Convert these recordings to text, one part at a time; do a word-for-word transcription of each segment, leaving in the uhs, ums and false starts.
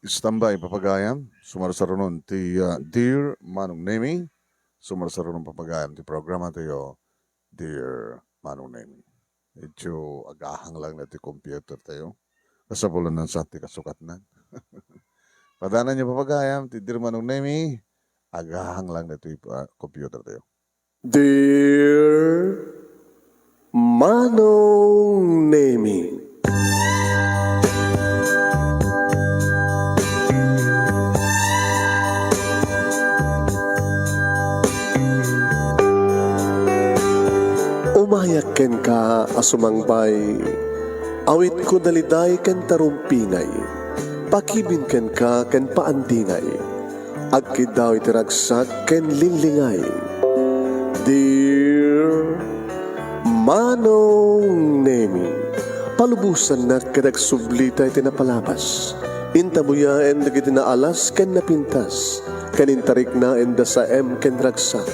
Standby, papagayam. Sumarsarunon ti, ah, Dear Manong Nemi. Sumarsarunon, papagayam, ti programa tayo, Dear Manong Nemi. Medyo agahang lang na ti computer tayo. Kasapulan ng sa ti kasukatnan. Padanan niyo, papagayam, ti Dear Manong Nemi. Agahang lang na ti, ah, computer tayo. Dear Manong Nemi. Umayak kenka a sumangbay, awitko daliday ken tarumpingay, pakibin kenka ken paandingay. Agkiddaw iti ragsak ken linglingay. Dear Manong Nemi, palubosannak ket agsublita iti napalabas. Intabuyaen dagiti naalas ken napintas, ken intariknaen da saem ken ragsak,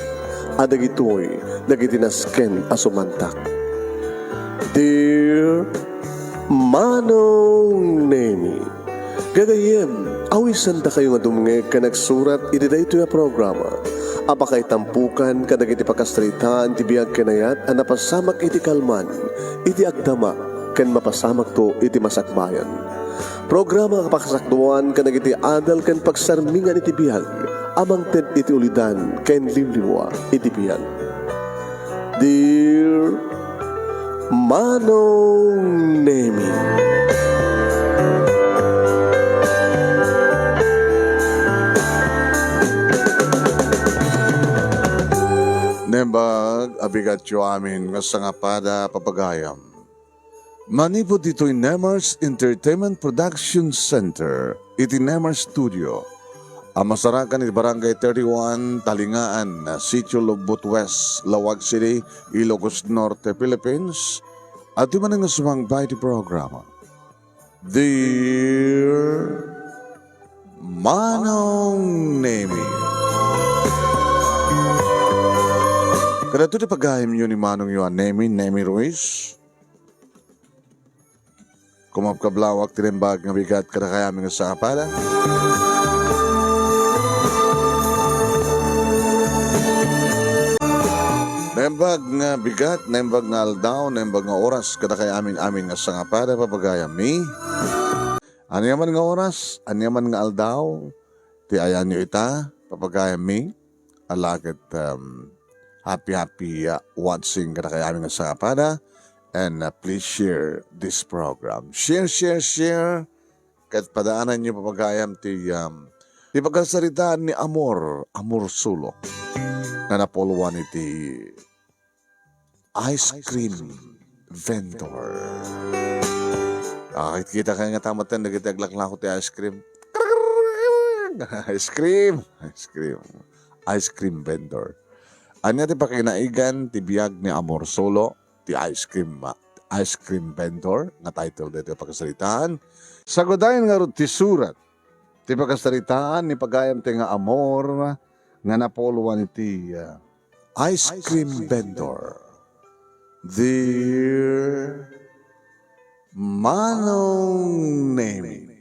a dagitoy dagiti nasken a sumantak. Dear Manong Nemi, gagayyem, awisandakayo nga dumngeg ken agsurat iti daytoy a programa a pakaitampukan kadagiti pakasaritaan ti biag ken ayat a napasamak iti kalman, iti agdama, ken mapasamakto iti masakbayan. Programa a pakasakduan kadagiti adal ken pagsarmingan iti biag a mangted iti ulidan ken liwliwa iti biag. Dear Manong Nemi. Nembag a bigatyo amin nga sangapada, papagayam. Manipud ditoy Nemars Entertainment Production Center, iti Nemars Studio, a masarakan iti Barangay thirty-one, Talingaan, Sitio Lobbot West, Laoag City, Ilocos Norte, Philippines, adtoy manen nga sumangbay ti programa. Dear Manong Nemi. Kadagitoy ti pagayamyo ni Manongyo a Nemi, Nemi Ruiz. Kumakablaawak ti nembag nga bigat kadakami nga sangapada. Nembag nga bigat, nembag nga aldaw, nembag nga oras kadakami amin-amin nga sangapada, papagayammi. Aniaman nga oras, aniaman nga aldaw, ti ayanyo ita, papagayammi. Ala ket, um, happy, happy, uh, watching kadakami amin nga sangapada. And, uh, please share this program. Share, share, share. Ket padaananyo, papagayam, ti, um, ti pagkasaritaan ni Amor, Amor Sulo, nga napuluan iti ice cream vendor. Ah, kita kay nga tamatan dagiti aglaklako ti ice cream. Ice cream, ice cream, ice cream vendor. Ania ti pakinaigan ti biag ni Amor Sulo, ti ice cream, ah, ice cream vendor nga title daytoy a pakasaritaan? Sagudayen ngarud ti surat ti pakasaritaan ni pagayam ti nga Amor nga napuluan iti, ah, ice cream vendor. Dear Manong Nemi.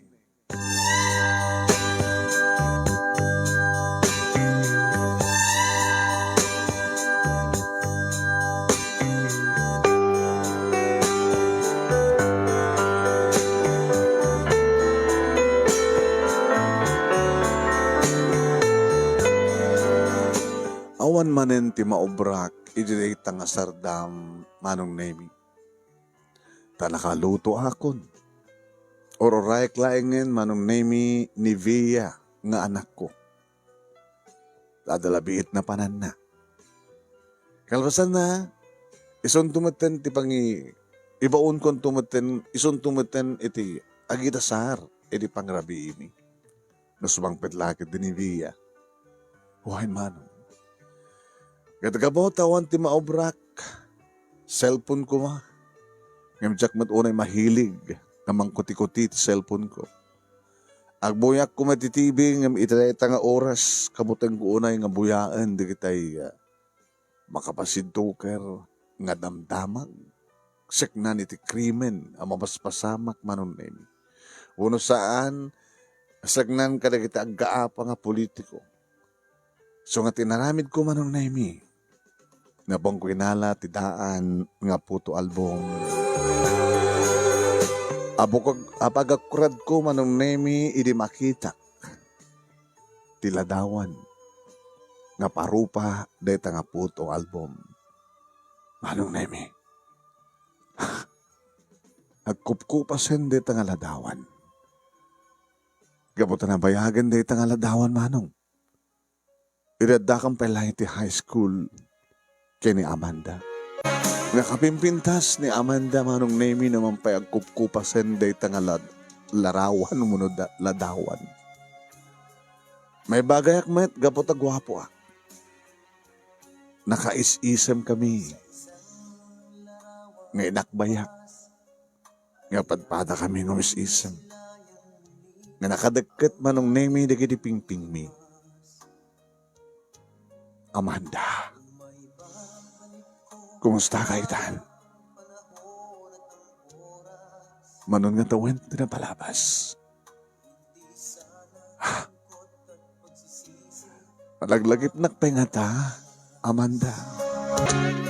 Awan manen ti maubrak iti dayta nga sardam, Manong Nemi. Ta nakalutoakon. Ururayak laengen, Manong Nemi, ni Via nga anakko. Adda la biit napananna. Kalpasanna, isunto metten ti pangi-, ibaonkonto metten, isunto metten iti agitasar iti pangrabiimi. No sumangpet la ketdi ni Via. Wen, Manong. Ket gapu ta awan ti maubrak, cellphone koma. Ngem diak met unay mahilig nga mangkutikuti ti cellphone ko. Agbuyak koma iti T V ngem iti dayta nga oras, kabutengko unay nga buyaen dagitay, ah, makapasidtuker nga damdamag, seknan iti krimen a mapaspasamak, Manong Nemi. Wenno saan, Kasagnan kadagiti aggaapa nga politiko. So nga tinaramidko, Manong Nemi, napanko inala ti daan nga photo album. Abukag-, apagakkuradko, Manong Nemi, idi makitak ti ladawan nga parupa dayta nga photo album. Manong Nemi, agkupkupasen dayta nga ladawan. Gapu ta nabayagen dayta nga ladawan, Manong. Idi addakan pay laeng iti high school ken ni Amanda. Nakapimpintas ni Amanda, Manong Nemi, naman pay agkupkupasen dayta nga lad-, larawan wenno da-, ladawan. Maibagayak met gapu ta guapoak. Nakais-isem kami nga inakbayak nga padpadakami nga umis-isem nga nakadekket, Manong Nemi, dagiti pingpingmi. Amanda, kumusta ka itan? Manon nga tawen ti napalabas. Malaglagipnak pay ngata, Amanda.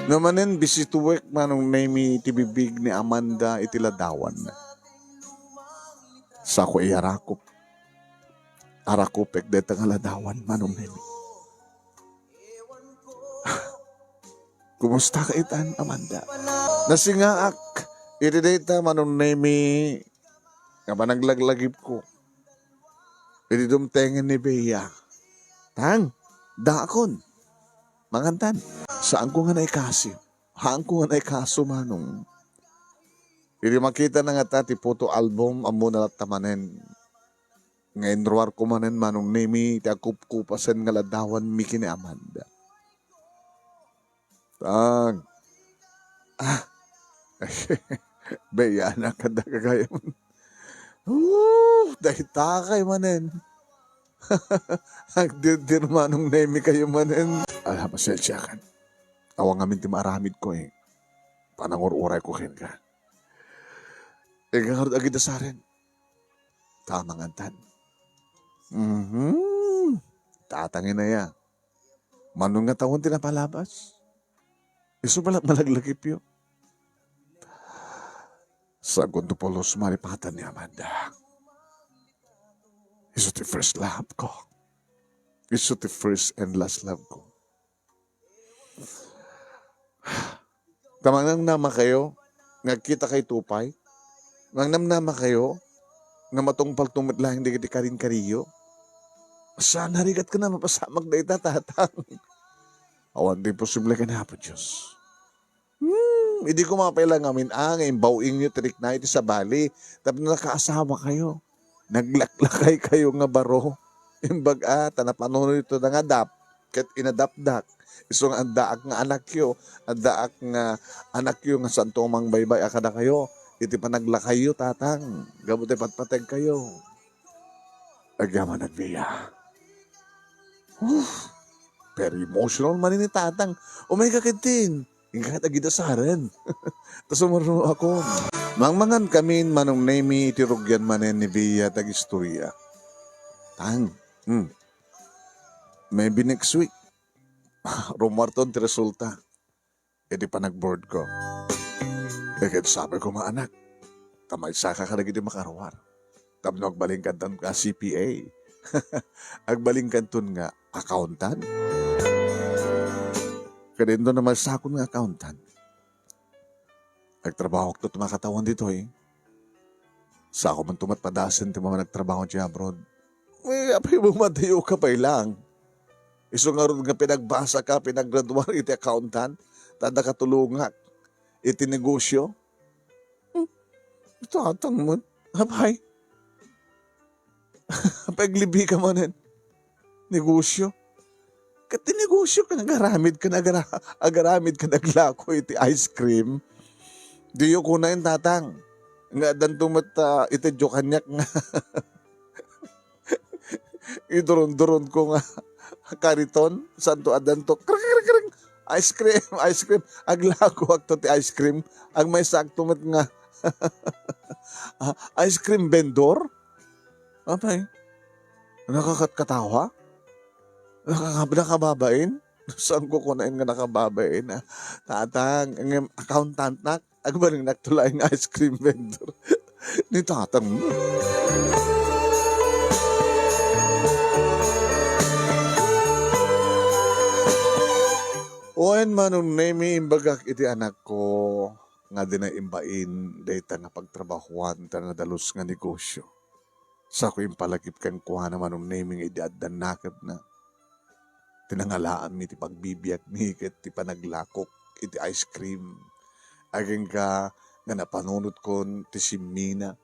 Ngem manen bisituek, Manong Nemi, ti bibig ni Amanda iti ladawan. Sako iyarakop. Arakopek dayta nga ladawan, Manong Nemi. Kumusta ka itan, Amanda? Nasingaak iti dayta, Manong Nemi, nga panaglaglagipko. Idi dumtengen ni Bea. Tang, daakon. Mangantan. Saanko nga naikasi. Haanko nga naikaso, Manong. Idi makitana ngata ti photo album, ammona latta manen nga inruarko manen, Manong Nemi, ti agkupkupasen nga ladawanmi ken ni Amanda. Tang. Ah. Bea, anak, adda ka gayam. Uh, dayta kay manen. Agdirdir, Manong Nemi, kayo manen. Ala, pasensiakan. Awan ngamin ti maaramidko, eh. Panangur-urayko kenka. Ika ngarud agidasaren. Tama ngantan. Mhm. Tatangin aya. Manon nga tawen ti napalabas. Isu pala malaglagipyo. Sagunto pulos, malipatan ni Amanda. Isu ti first love ko. Isu ti first and last love ko. Ta mangnamnama kayo nga agkita kay tupay? Mangnamnama kayo nga matungpalto met laeng dagiti karin-kariyo? Saan narigat ka na mapasamak dayta, tatang? Awan ti imposible ken Apo Dios. Hmm, idi ko mapailangamin a nga imbaw-ingyo ti rikna iti sabali tapno nakaasawa kayo. Naglaklakay kayo nga baro. Imbag a, ta napanunoyto nga adap, ket inadapdak. Isu nga addaak nga anakyo, addaak nga anakyo nga saanto a mangbaybay a kadakayo iti panaglakayyo, tatang, gapu ta ipatpateg kayo. Agyamanak, Bea. Uf, very emotional man ni tatang. Umay ka ketdin. Ingat agidasaren. Ta sumurno ako. Mangmangan kamin, Manong Nemi, iti rugian manen ni Bea ti agistoria. Tang. Hmm. Maybe next week. Rummuarton ti resulta iti panagboard ko. Ket sabi ko, maanak, ta maysaka kadagiti makaruar. Tapno agbalinkanton nga C P A. Agbalinkanton nga accountant. Kadinto na maysakon nga accountant. Agtrabahok to makatawen ditoy. Sako man tumat padasen ti managtrabaho ti abroad. Eh, apay mo madayo ka pay lang. Isu ngarud nga pinagbasa ka, pinagraduar iti accountant, ta adda katulongak iti negosyo. Hmm, ito atang mo. Apay. Apay, aglibi ka manen. Negosyo. Ket ti negosyo ken agaramid ken agara-, agaramid ken aglako iti ice cream. Diyo kunaen, tatang. Nga addanto met, ah, iti diyo kaniak nga iduron-duron ko nga kariton, santo addanto. Kring, kring, kring. Ice cream, ice cream. Aglakoakto ti ice cream. Agmaysakto met nga, ah, ice cream vendor. Apay. Nakakatkatawa? Nakakab-, nakababain? Saan ko kunaen nga nakababain, ah? Tatang, ngem accountant-nak, agbalingnakto laeng ice cream vendor. Ni tatang mo. Wen, Manong Nemi, imbagak iti anakko nga dina imbain dayta nga pagtrabahuan ta nadalus nga negosio. Sako impalagip kenkuana, Manong Nemi, nga idi addan nakemna, tinangalaanmi ti pagbibiagmi ket ti panaglakok iti ice cream. Agingga nga napanunotkon ti simmina,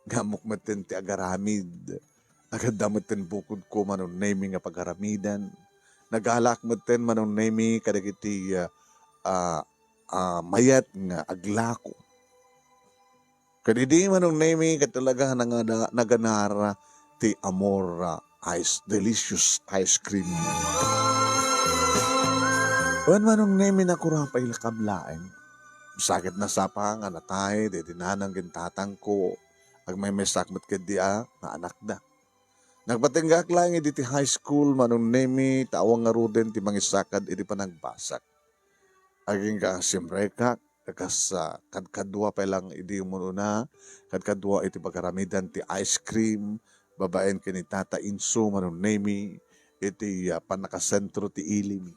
nga ammok metten ti agaramid. Aganda metten bukodko, Manong Nemi, nga pagaramidan. Nagalak metten, Manong Nemi, kadagiti, ah, ah, ah, mayat nga aglako. Kadidi, Manong Nemi, ket talaga nangada-, naganara ti Amor, ah, ice, delicious ice cream. Wen, Manong Nemi, nakurapay lakam laeng. Sakit na sapa nga natay daydi nanang ken tatangko, agmaymaysak met ketdi a nga anakda. Nagpatinggaak laeng idi ti high school, Manong Nemi, ta awan ngaruden ti mangisakad iti panagbasak. Agingga simrekak, kas, ah, kadkadua pay lang idi umununa, kadkadua iti pagaramidan ti ice cream, babaen ken ni Tata Inso, Manong Nemi, iti, ah, pannakasentro ti ilimi.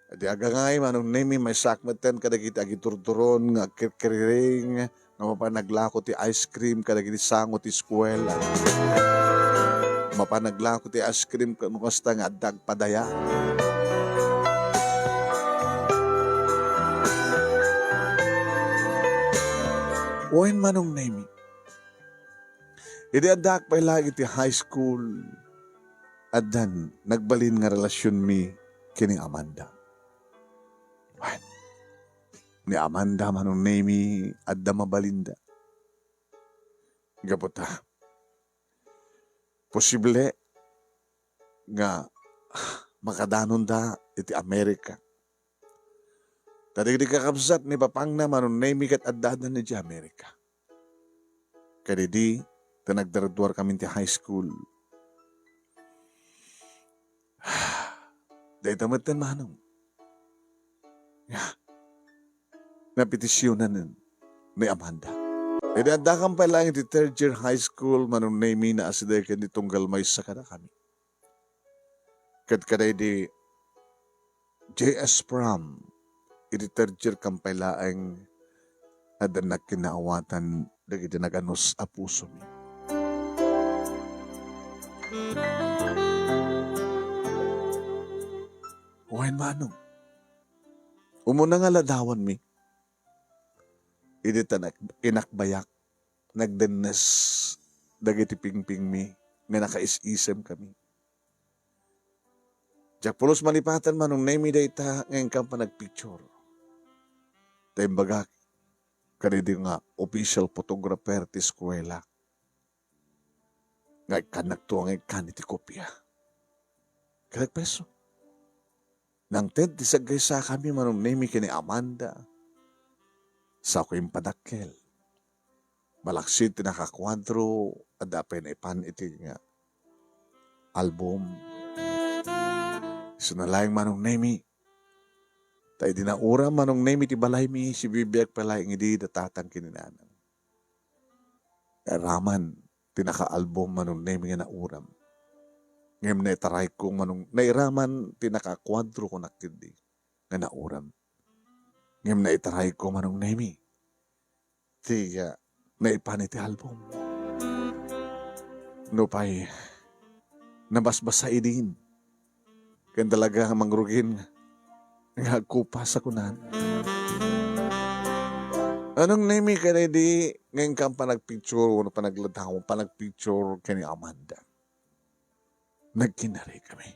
Iti agangay, Manong Nemi, maysak metten kadagiti agiturturon nga agkirkiriring, nga mapan naglako ti ice cream kadagiti sango ti eskuela. Mapan naglako ti ice cream no kasta nga adda agpadaya. Wen, Manong Nemi, idi addaak pay laeng iti high school, addan nagbalin nga relasionmi ken ni Amanda. Wen, ni Amanda, Manong Nemi, adda mabalinda. Gapu ta, posible nga makadanonda iti Amerika. Ta dagiti kakabsat ni papangna, Manong Nemi, ket addadan idiay Amerika. Kadidi, ta nagdarduarkami ti high school. Dayta metten, Manong, nga napetisionan ni Amanda. Idi addakam pay laeng iti third year high school, Manong Nemi, naasideg ken ni tunggal maysa kadakami. Ket kadaydi J S Prom, iti third year kam pay laeng, adda nagkinaawatan dagiti naganus a pusomi. Wen, Manong, umuna nga ladawanmi, idi ta nak-, inakbayak, nagdennes dagiti pingpingmi nga nakaisisemkami. Diak pulos malipaten, Manong Nemi, dayta nga inkam panagpicture. Ta imbagak kadaydi nga official photographer ti eskuela nga ikkannakto nga ikkan iti kopia. Ket agpeso, nangted ti saggaysakami, Manong Nemi, ken ni Amanda. Sako impadakkel. Malaksid ti nakakuadro, adda pay naipan iti nga album. Isu na laeng, Manong Nemi. Ta idi nauram, Manong Nemi, ti balaymi, sibibiag pay laeng idi da tatang ken ni nanang. Nairaman ti naka-album, Manong Nemi, nga nauram. Ngem naitarayko, Manong, nairaman ti nakakuadro, kunak ketdi, nga nauram. Ngem naitarayko, Manong Nemi, ti, ah, naipan iti album. Nupay nabasbasa idin, ken talaga nga mangrugin nga agkupas a kunan, Manong Nemi, kadaydi nga inkam panagpicture wenno panagladawan, panagpicture ken ni Amanda. Nagkinarikami.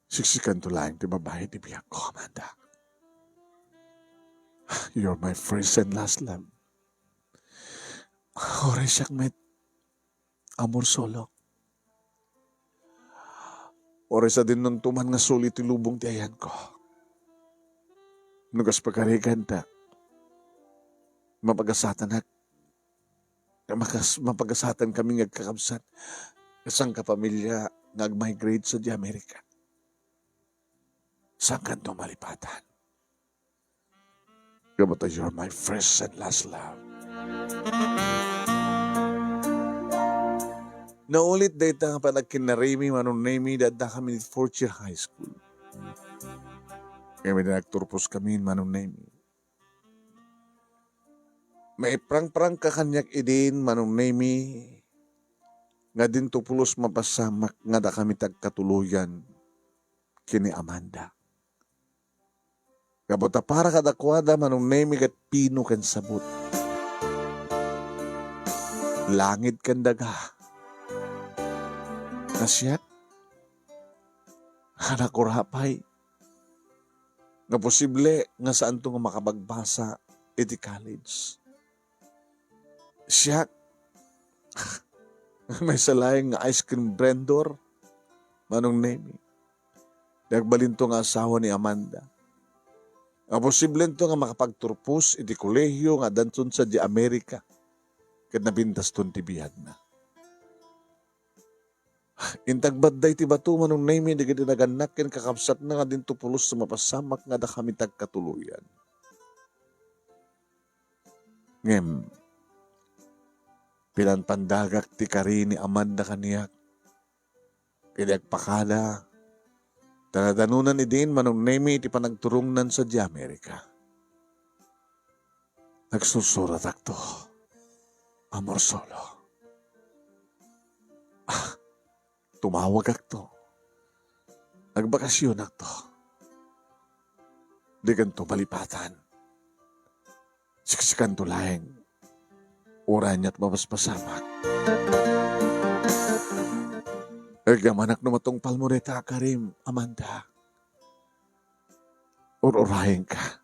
Siksikanto laeng ti babai ti biagko, Amanda. You're my first and last love. Uray siak met, Amor Solo. Uray sadinnonto man nga suli ti lubong ti ayanko. No kas pagarigan ta, mapagasatanak. Makas-, mapagasatankamin nga agkakabsat. Saan ka pamilya nga agmigrate sadiay Amerika? Saankanto malipatan? Gapu ta you're my first and last love. Naulit dayta nga panagkinnarimi, Manong Nemy, adda kami fourth year high school. Kami na nagturpos kami, Manong Nemy. Maiprangprangka kaniak idin, Manong Nemy, nga dinto pulos mapasamak nga adda kami ti agkatuloyan ken ni Amanda. Gapu ta para kadakuada, Manong Nemy, ket pino ken sabut, langit ken daga. Nga siak, a, nakurapay nga posible nga saanto nga makapagbasa iti college. Siak, maysa laeng nga ice cream vendor, Manong Nemy. Ti agbalinto nga asawa ni Amanda. A, posiblento nga makapagturpos iti kolehiyo nga addanton sadiay Amerika ket napintaston ti biagna. Intagbadda iti bato, Manong Nemy, dagiti nagannak ken kakabsatna nga dinto pulos a mapasamak nga adda kami ti agkatuloyan. Ngem, pinanpandagak ti kari ni Amanda kaniak idi agpakada, ta nadanonan idin, Manong Nemy, ti panagturongnan sadiay Amerika. Nagsursuratakto, amor solo. A, tumawagakto. Nagbakasionakto. Dikanto malipatan. Siksikanto laeng. Uray aniat mapaspasamak. Agyamanak no matungpalmo dayta a karim, Amanda. Ur-urayenka.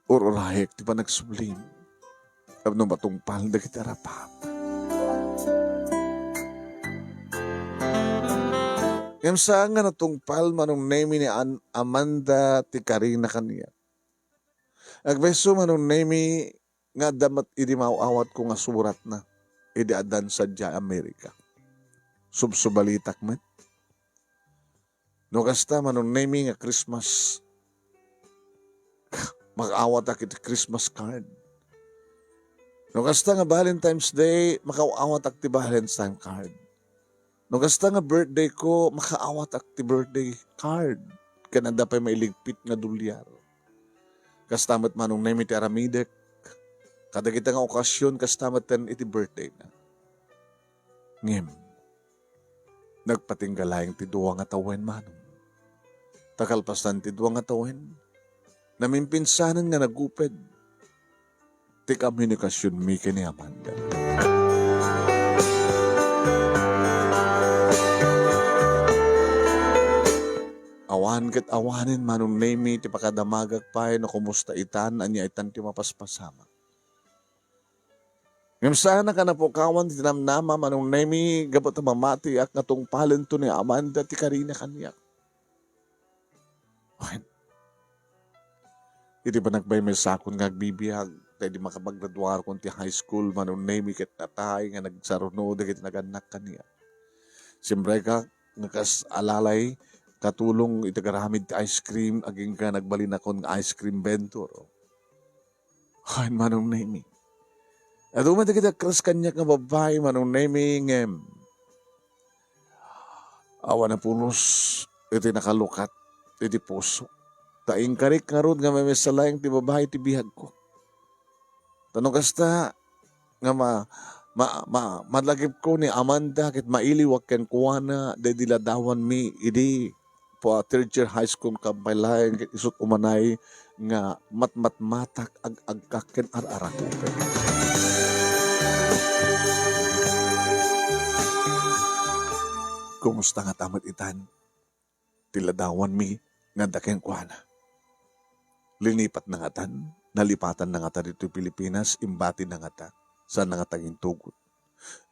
Ur-urayek ti panagsublim tapno matungpal dagiti arapam. Ngem saan nga natungpal, Manong Nemy, ni An-, Amanda ti karina kaniak. Agpayso, Manong Nemy, nga adda met idi maaw-awatko nga suratna idi addan sadiay Amerika. Subsubalitak met. No kasta, Manong Nemy, nga Christmas, makaawatak iti Christmas card. No kasta nga Valentine's Day, makaawatak ti Valentine card. No kasta nga birthday ko, makaawatak ti birthday card. Ken adda pay mailigpit nga dolyar. Kasta met, Manong Nemy, ti aramidek. Kadagita nga okasion, kasta met iti birthday na. Ngem, nagpatingga laeng ti dua nga tawen, Manong. Ta kalpasan ti dua nga tawen, namimpinsanen nga naguped ti komunikasionmi ken ni Amanda. Awan ket awanen, Manong Nemy, ti pakadamagak pay no kumusta itan, ania itan ti mapaspasamak. Ngem saanak a napukawan ti namnama, Manong Nemy, gapu ta mamatiak nga tungpalento ni Amanda ti karina kaniak. Wen, iti panagbaymaysakon nga agbibiag, ta idi makapagraduarkon ti high school, Manong Nemy, ket natay nga nagsaruno dagiti nagannak kaniak. Simbrekak nga kas alalay, katulong iti agaramid ti ice cream, agingga nagbalinakon nga ice cream vendor. Wen, Manong Nemy. Adu met dagiti agkres kaniak nga babbai, Manong Nemy, ngem awan a pulos iti nakalukat iti puso. Ta inkarik ngarud nga maymaysa laeng ti babbai ti biagko. Ta no kasta nga ma-, ma-, ma-, malagipko ni Amanda ket mailiwak kenkuana, daydi ladawanmi idi pa third year high school ka pay laeng ket isut' umanay nga matmatmatak, ag-agkak ken ar-arakupen. Kumusta ngata met itan ti ladawanmi nga adda kenkuana? Linipatna ngatan, nalipatanna ngata ditoy Pilipinas, imbatina ngata, saanna ngata nga intugot.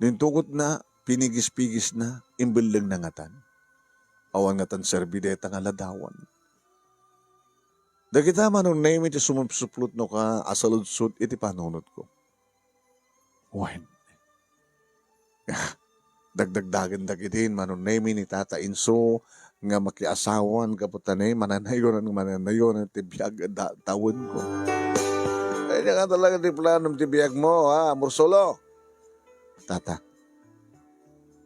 No intugotna, pinigispigisna, imbellengna ngatan. Awan ngatan serbi dayta nga ladawan. Dagita, Manong Nemy, ti sumupsuplot no ka a saludsod iti panunotko. Wen, dagdagdagen dagidin, Manong Nemi, ni Tata Inso nga makiasawan gapu ta ne, mananayon, mananayon ti biag da, tawenko. Ay, nga talaga ti planom ti biagmo, ha, Mursolo? Tata,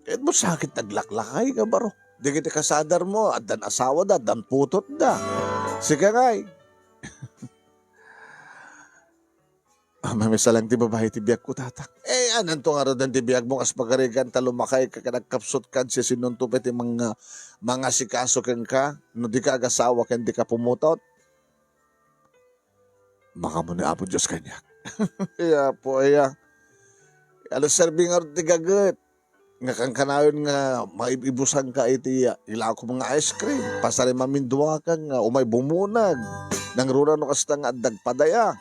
ket mo sakit naglaklakay nga baro. Dagiti kasadarmo, addan asawada, addan putotda. Sika ngay. Ah, mamesa lang ti babai ti biagko, Tata. Eh, ananto ngaruden ti biagmo kas pagarigan ta lumakayka ket agkapsutkan siya sinunto pay ti manga-, mangasikaso kenka no dika agasawa ken dika pumutot? Makaammo ni Apo Dios kaniak. Ay, Apo, aya. Ano serbi ngarud ti gaget? Nga kankanayon nga maib-ibusanka iti ilakom nga ice cream. Pasarimamin duaka nga umay bumunag. Nangruna no kasta nga adda agpadaya.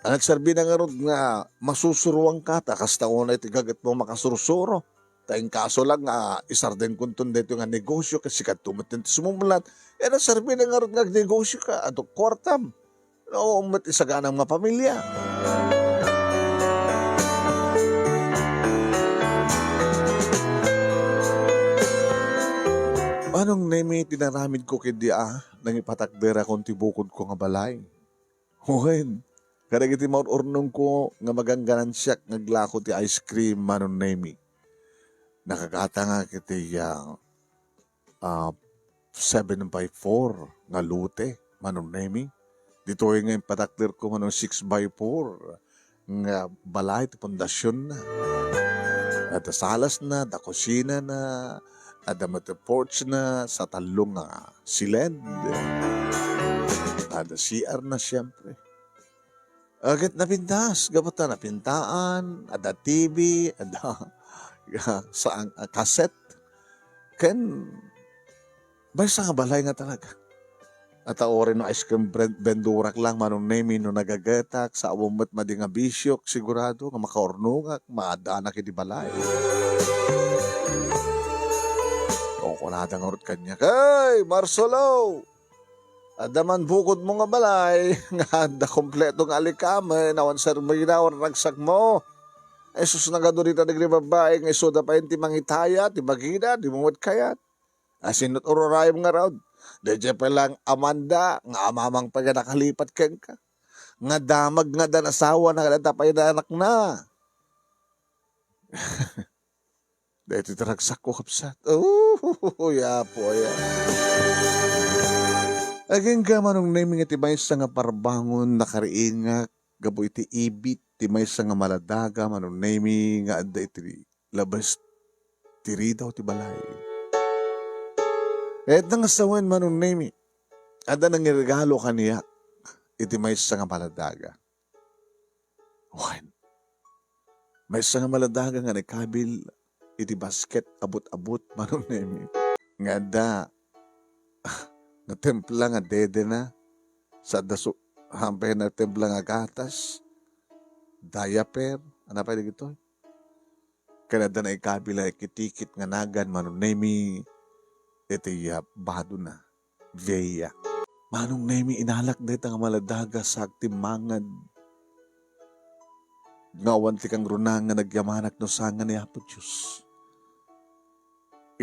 Nagserbi na ngarud nga masusuroanka ta kasta unay ti gagetmo makasursuro. Ta inkaso lang nga isardengkonton daytoy nga negosio ket sika met ti sumumlat. E, nagserbi na ngarud nga agnegosio ka, adu kuartam. No, met isaganam nga pamilya. Manong Nemi, ti naramidko ketdi a, nangipatakderakon ti bukodko nga balay. Wen, kadagiti maur-urnongko nga magangganansiak nga aglako ti ice cream, Manong Nemi. Nakagatangak iti, ah, ah, seven by four nga lote, Manong Nemi. Ditoy nga impatakderko, Manong, six by four nga balay ti pundasionna. Adda salasna, adda kusinana, adda met porchna, sa tallo nga siled. Adda C R na, siempre. Ket napintas, gapu ta napintaan, adda T V, adda saan, ah, kaset. Ken maysa nga balay nga talaga. Ata uray no ice cream bren-, vendorak lang, Manong Nemi, no nagagetak, sa awan met madi nga bisiok, sigurado nga makaurnongak, maaddanak iti balay. O, kunada ngarud kaniak, "Hey, Marcelo!" Adda man bukodmo nga balay, nga adda kompleto nga alikamen, awan serbina, awan ragsakmo. Ay, sus, nagadu dita dagiti babbai nga isuda pay ti mangitaya, ti bagida, dimo met kayat. Asin no ururayem ngarud, daydiay pay lang amanda, nga amamang pay nga nakalipat kenka. Nga damag nga addan asawana, nga adda pay anakna. Daytoy ti ragsakko, kabsat. Oh, Apo, aya. Agingga, Manong Nemi, nga ti maysa nga parbangon nakariingak gapu iti ibit ti maysa nga maladaga, Manong Nemi, nga adda iti labas ti ridaw ti balay. Ket nga sawen, Manong Nemi, adda nangiregalo kaniak iti maysa nga maladaga. Wen, maysa nga maladaga nga naikabil iti basket abut-abut, Manong Nemi. Nga adda natempla nga dedena, sa adda su-, hampay natempla nga gatas, diaper, ano pay dagitoy? Ken adda naikabil a ikitikit nga nagan, Manong Nemi, iti, ah, badona. Vea. Manong Nemi, inalak dayta nga maladaga sa agtimmangad nga awan ti kangruna nga nagyamanak no saan nga ni Apo Dios.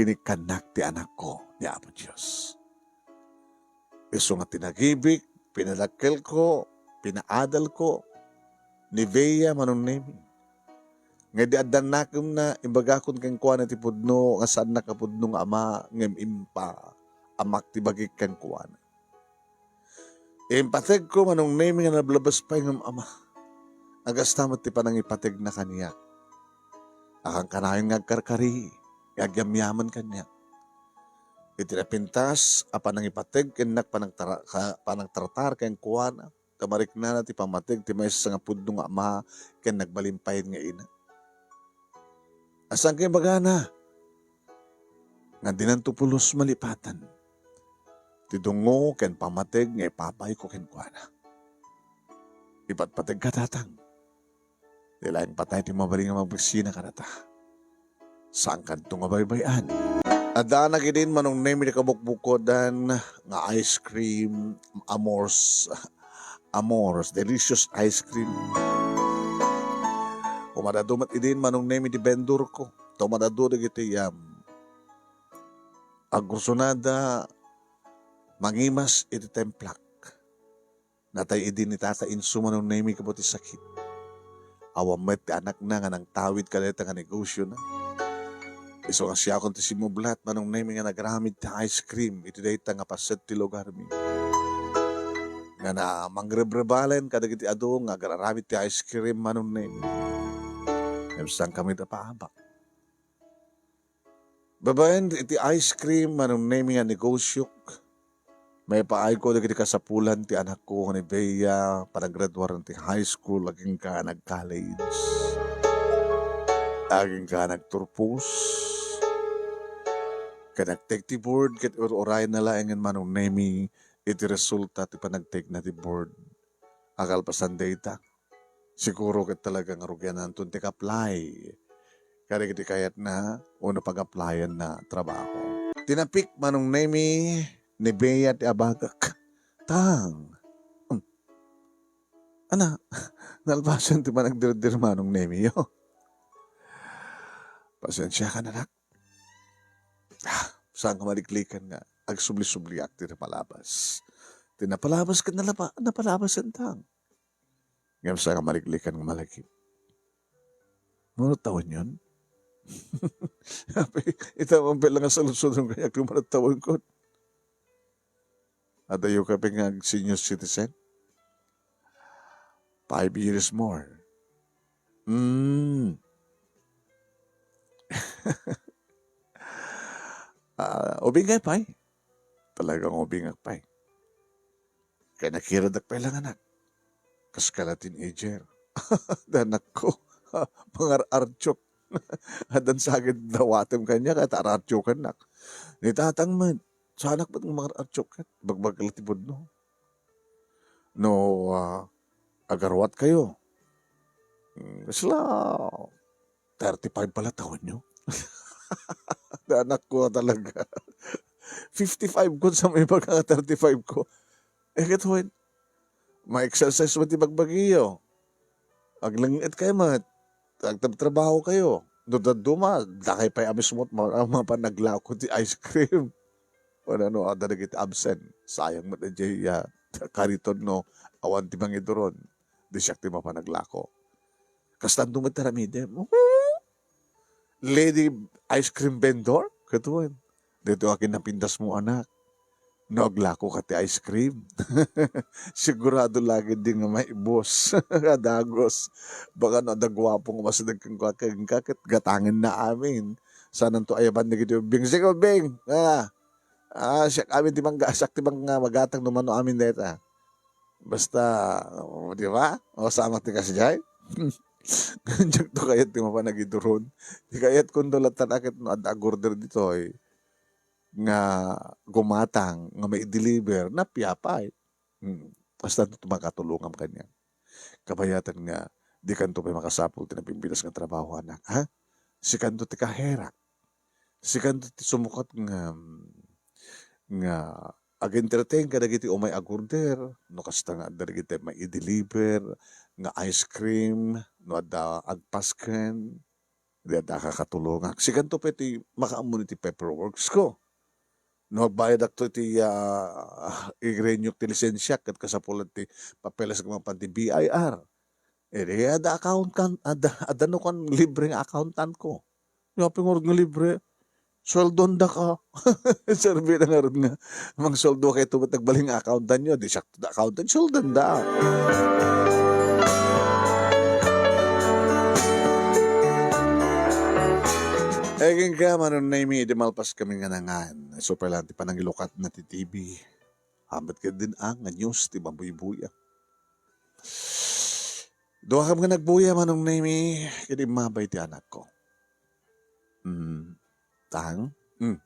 Inikkannak ti anakko ni Apo Dios. Isu nga tinagibik, pinadakkelko, pinaadalko ni Vea, Manong Nemi. Nga idi addan nakemna, imbagakon kenkuana ti pudno nga saannak a pudno nga ama, ngem impa-, amak ti bagik kenkuana. Impategko, Manong Nemi, nga nablebbes pay ngem ama. Agasta met ti panangipategna kaniak. Akankanayon nga agkarkari, nga agyamyaman kaniak. Iti napintas a panangipateg, innak panagtara-, ka-, panagtartar kenkuana. Ta mariknana ti pammateg ti maysa nga pudno nga ama ken nagbalin pay nga ina. Saan nga ibagana nga dinanto pulos malipatan ti dungngo ken pammateg nga ipapayko kenkuana. Ipatpategka, Tatang. Ti laeng patay ti mabalin nga mabagbagsina kadata. Saankanto nga baybay-an. Addanak idin, Manong Nemi, ti kabukbukodan nga ice cream, Amors, Amors, delicious ice cream. Madadu met idin, Manong Nemi, ti vendor ko. Ta madadu dagiti, um, agkursunada mangimas iti templak. Natay idi ni Tata Inso, Manong Nemi, gapu ti sakit. Awan met ti anakna nga nangtawid kadayta nga negosiona. Isu nga siakon ti simmublat, Manong Nemi, nga nagaramid ti ice cream iti dayta nga paset ti lugarmi. Nga na mangrebrebalen kadagiti adu nga agar-aramid ti ice cream, Manong Nemi. Ngem saan kami napaabak. Babaen iti ice cream, Manong Nemi, nga negosiok, maipaayko dagiti kasapulan ti anakko ni Bea, panagraduar ti high school, agingga nag-college, agingga nagturpos, ken nagtake ti board, ket ur-urayna laengen, Manong Nemi, iti resulta ti panagtake na ti board. Akalpasan dayta, siguro ket talaga nga rugiananton ti ka-apply kadagiti kayatna wenno pag-applyan na trabaho. Tinapik, Manong Nemi, ni Bea ti abagak. Tang. Hmm. Ana, nalpasen ti panagdirdir, Manong Nemi, yo. Pasensiakan, anak. Ah, saan nga maliklikan nga agsubli-subliak ti napalabas. Ti napalabas ket nalapa-, napalabasen, Tang. Ngem saan nga maliklikan nga malagip. Mano tawenyon? Ita man pay la nga saludsodon kaniak ti mano tawenko. Adayo ka pay nga ag-senior citizen? Five years more. Hmm. Ah, ubingay pay. Talagang ubingak pay. Kay nakiradak pay la nga anak. Kas ka la teenager. Danakko. Mangar-artiok. Addan sa akin dawatem kaniak, ket ar-artiokannak. Ni tatang met, saanak met nga mangar-artiok ket, bagbagla ti pudno. No, ah, agaruat kayo. Hmm, kasla thirty-five pala tawenyo. Danakko talaga. Fifty-five ko sa may pagka thirty-five ko. Eh, ket wen, ma-exercise mo ti bagbagiyo. Agleng-et kayo met. Agtrabtrabaho kayo. No dadduma, dakay pay a mismo ma-, mapan naglako ti ice cream. Wenno, no, adda dagiti absent. Sayang met diay, ah, kariton no awan ti mangiduron. Di siak ti mapan naglako. Kastanto met ti aramidem. Lady ice cream vendor? Ket wen. Daytoy a kinapindasmo, anak. No aglako ka ti ice cream, sigurado lagi di nga maibus a dagus. Baka no adda guapo nga masideg kenka, kenka ket gatangenna amin. Saananto ayaban dagiti ubbing. Sige, ubbing! Ah, ah, siak amin ti mangga-, siak ti mangga-, magatang no mano amin dayta. Basta, o, di ba? O, sama ti kasdiay? Diakto kayat ti mapan nagiduron. Ti kayatko no latta ket no adda agorder ditoy nga gumatang nga mai-deliver, nappiapay. Mm. Basta makatulongam kaniak. Kabayatan nga, dikanto pay makasapul ti napimpidas nga trabaho, anak, ha? Sikanto ti kaherak. Sikanto ti sumukat nga, nga ag-entertain kadagiti umay agorder, no kasta nga adda dagiti mai-deliver nga ice cream, no adda agpasken, di adda kakatulongak. Sikanto pay ti makaammo iti paperworks ko. No agbayadakto iti, ah, igrenyok ti lisensiak ket kasapulan ti papeles nga mapan ti B I R. Idi adda account kan, adda, adda no kan libre nga accountant ko. Nga pinurod nga libre. Sueldoan daka. Serbi na ngarud nga mangsueldo kay tumet nagbalin nga accountant nyo. Di siak da accountant, sueldoan da. Agingga, Manong Nemi, idi malpas kami nga nangan. Isu pay laeng ti panangilukat na ti T V. Amet ket din ang nga news ti mabuybuya. Duakam nga nagbuya, Manong Nemi, ket immabay ti anakko. Mm. Tang? Mm.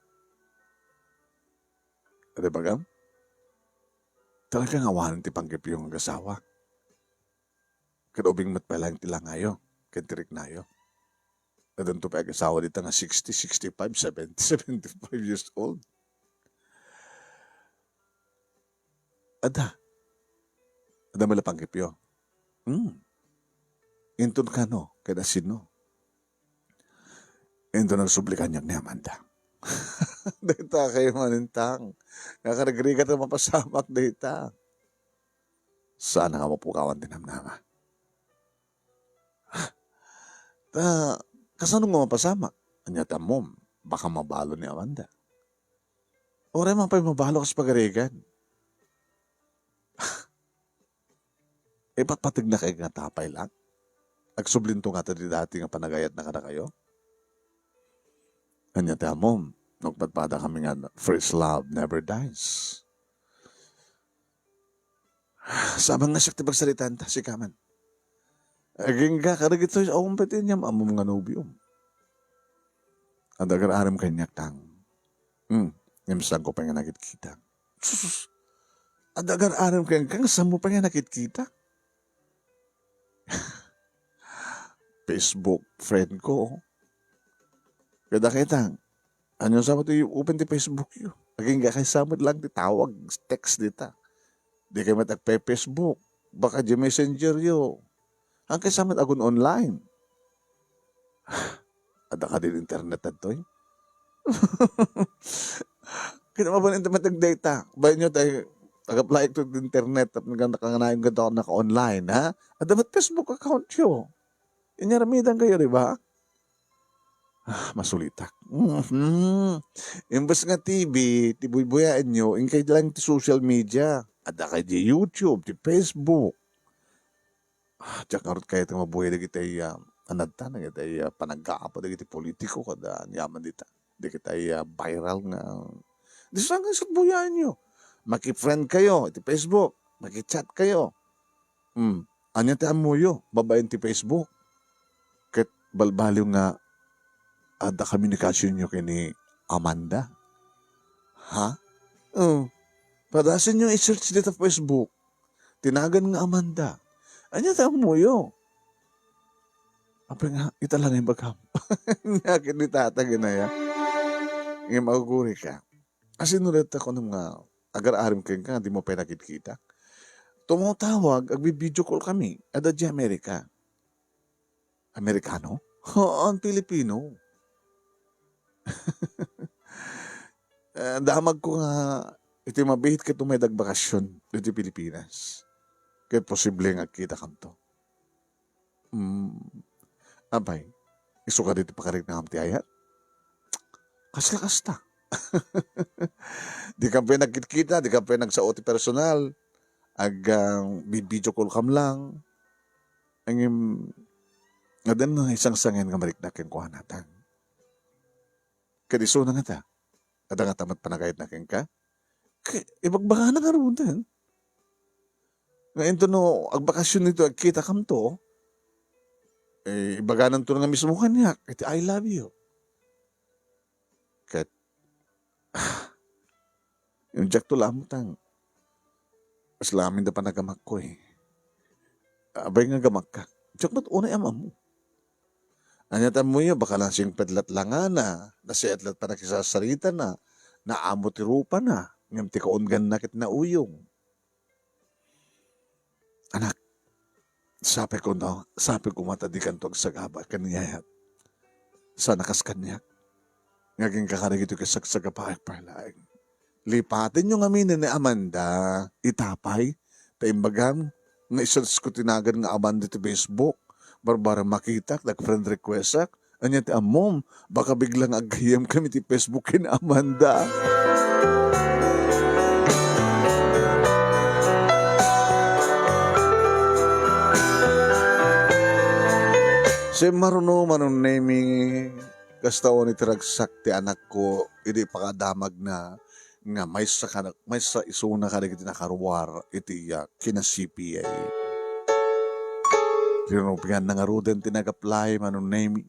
Adi bagam? Talaga nga awanen ti panggepyo nga agasawa. Ket ubing met pay laeng ti langayo, ken ti riknayo. Addanto pay agasawa dita nga sixty, sixty-five, seventy, seventy-five years old. Adda. Adda met la panggepyo. Hmm. Inton kano, ket asino? Inton nagsubli kaniak ni Amanda. Dayta kay manintang. Nakarigrigat a mapasamak dayta. Saan nga mapukawan ti namnama. Ta, kasano nga mapasamak? Ania ti ammom? Baka mabalo ni Amanda. Uray man pay mabalo kas pagarigan. Ipatpategna kay nga tapay lang? Agsublinto ngata ti dati nga panagayatna kadakayo? Ania ti ammom? Nagpadpada kami nga first love never dies. Sabang nga siak ti pagsaritaan ta, sika man. Agingga, kadagitoy, awan pay ti inyam-ammom nga nobiom. Adda agar-aram kaniak tang. Hmm, ngem saanko pay nga nakitkita. Sus! Adda agar-aram kaniak, ngem saanmo pay nga nakitkita? Facebook friend ko. Kada kita, ania sa ti open ti Facebook yo? Agingga kay sa met lang ti tawag, text dita. Di kay met agpe-Facebook. Baka di messenger yo. Ang kay sa met agun online. Adda kadi internet daytoy? Kaya mabalin ti met data. Bayan nyo tayo, ag-apply to the internet, tapno nakanganayon ka daw naka-online, ha? Adda met Facebook account yo. Inyaramidan kayo, di ba? Ah, masulitak. Mhm. Imbes nga T V, ti buybuyaen nyo, inkay lang ti social media. Adda kay di YouTube, ti Facebook. Ah, diak ngarud kayat nga mabuhay dagiti, ah, anadta, dagiti, ah, panaggapu dagiti politiko kada yaman dita. Dagiti, ah, viral nga. Di sa nga isut buyaen yo. Maki-friend kayo iti Facebook, maki-chat kayo. Hmm. Ania ti ammoyo babaen ti Facebook? Ket balbaliw nga adda communication yo ken ni Amanda. Ha? Oh. Padasen yo i-search dita Facebook. Tinagan nga Amanda. Ania ti ammoyo? Apay nga, ita lang ibagam. Nia ket ni tata ginaya. Ngem aguri ka. Asino dayta kunam nga agar-arim kenka nga di mo pay nakitkitak? Tumawtawag, agbi-video call kami. Adda di Amerika. Amerikano? Haan, Pilipino. Eh, damagko nga iti mabiit ket umayda agbakasyon ditoy Pilipinas. Ket posible nga agkitakamto. Hmm. Apay, isu kadi ti pakariknam ti ayat? Kasla kasta. Di kam pay nagkitkita, di kam pay nagsao ti personal. Ag, ah, bi-video call kam lang. Ngem, adda na isangsangen nga marikna kenkuana, tang. Ket isuna ngata, adda ngata met panagayatna kenka? Ke-, ibagbagana ngaruden. Nga inton no agbakasyon ditoy, agkitakamto, eh, ibagananto nga mismo kaniak, iti "I love you." Ket, ah, yung diakto lamutang. Kasla amin da panagamakko, eh. Apay nga gamakka? Diak met unay am-ammo. Ania ti ammoyo, baka nasingpet lat langana, nasiat lat panakisasaritana, naamo ti rupana, ngem ti kaungganna ket nauyong. Anak, sapay ko, no? Sapay ko met a dikanto agsagaba ken ni yayat. Sana kas kaniak. Nga agingga kadagitoy kasagsagabaek pay laeng. Lipatenyo ngamin ni Amanda, ita pay, ta imbagam nga i-search ko ti nagan nga Amanda ti Facebook. Barbara makitak, nag-friend requestak. Ania ti ammom, baka biglang aggayyem kami ti Facebook ken Amanda. Simmaruno, Manong Nemi, kasta unay ti ragsak ti anakko idi pakadamagna nga maysa kada-, maysa isuna kadagiti nakaruar iti, ah, kina C P A. Rinupianna ngaruden ti nag-apply, Manong Nemi.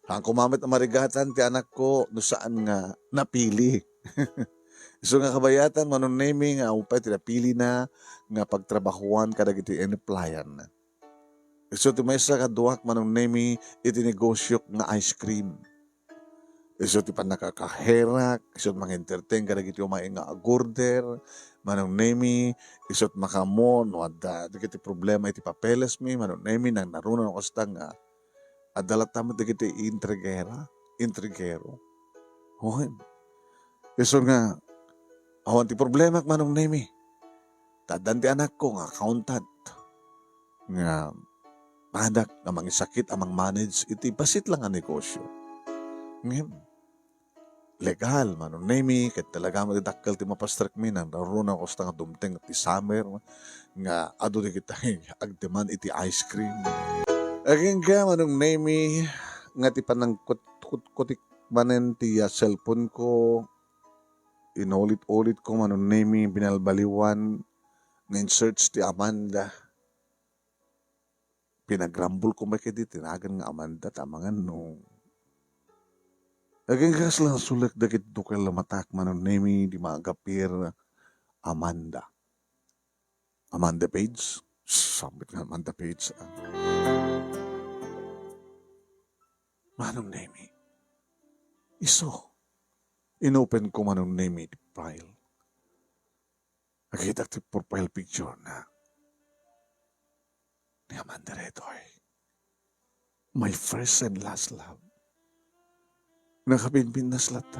Haan koma met a marigatan ti anakko no saan nga napili. Isu nga kabayatan, Manong Nemi, nga awan pay ti napilina nga pagtrabahuan kadagiti in-applyan. Isu ti maysa kaduak, Manong Nemi, iti negosiok nga ice cream. Isu ti pannakakaherak, isu ti mangentertain kadagiti umay nga agorder, Manong Nemi, isu ti makaammo no adda dagiti problema iti papelesmi, Manong Nemi, nang naruna no kasta nga adda latta met dagiti intrigera, intrigero. Wen. Isu nga, awan ti problemak, Manong Nemi. Ta addan ti anakko nga accountant. Nga anak nga mangisakit a mangmanage iti bassit la nga negosyo. Ngem, legal, Manong Nemi, ket talaga met dakkel ti mapastrekmi, nang naruna kasta nga dumteng ti summer, nga adu dagiti agdemand iti ice cream. Agingga, Manong Nemi, nga ti panangkut-, kutkutik manen ti, ah, cellphone ko, inulit-ulit ko, Manong Nemi, binalbaliwan, nga in-search ti Amanda. Pinagrambol ko met kadi ti nagan nga Amanda, ta amangan no. Agingga kasla nasulek dagiti dukel a matak, Manong Nemi, di maagapir, Amanda. Amanda Page? Sambit nga Amanda Page, ah. Manong Nemi. Isu. Inopen ko, Manong Nemi, ti file. Nakitak ti profile picture na ni Amanda daytoy. My first and last love. Nakapinpintas latta.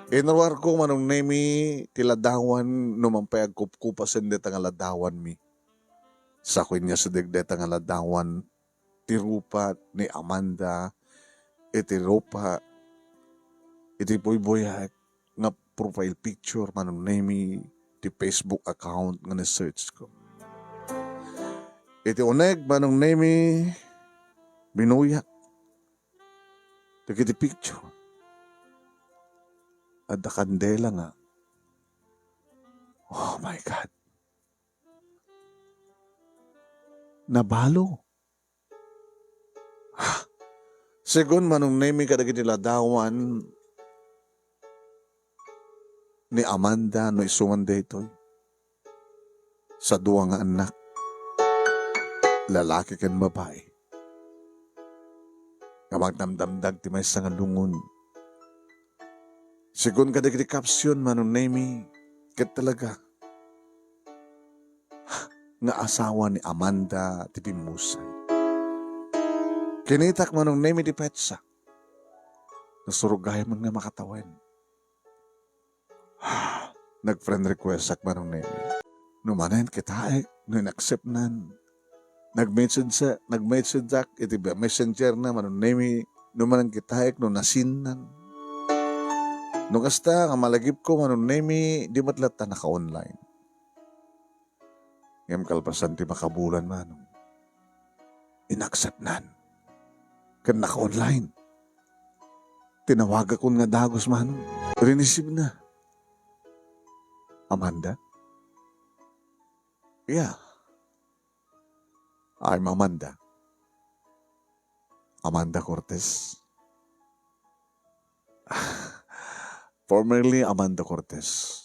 Inruarko, Manong Nemi, ti ladawan no man pay agkupkupasen dayta nga ladawanmi. Sa ko inyasideg dayta nga ladawan ti rupa ni Amanda iti rupa iti buybuyaek nga profile picture, Manong Nemi, ti Facebook account nga ni-search ko. Iti uneg, Manong Nemi, binuyak dagiti picture. Adda kandela nga. Oh my God. Nabalo. Segun, Manong Nemi, kadagiti ladawan ni Amanda, no isu man daytoy, sa dua nga annak, lalaki ken babai, nga magdamdamdag ti maysa nga lungon. Segun kadagiti caption, Manong Nemi, ket talaga nga asawa ni Amanda ti pimmusay. Kinitak, Manong Nemi, ti petsa. Nasurugayam nga makatawen. Nag-friend requestak, Manong Nemi. No manen kitaek, no in-acceptnan. Nag-message, nag-messageak iti messenger na, Manong Nemi, no manen kitaek, no nasinnan. No kasta nga malagipko, Manong Nemi, di met latta naka-online. Ngem kalpasan ti makabulan, Manong, in-acceptnan. Ken naka-online. Tinawagakon nga dagus, Manong. Rinisibna. Amanda? Yeah. I'm Amanda. Amanda Cortez. Formerly Amanda Cortez.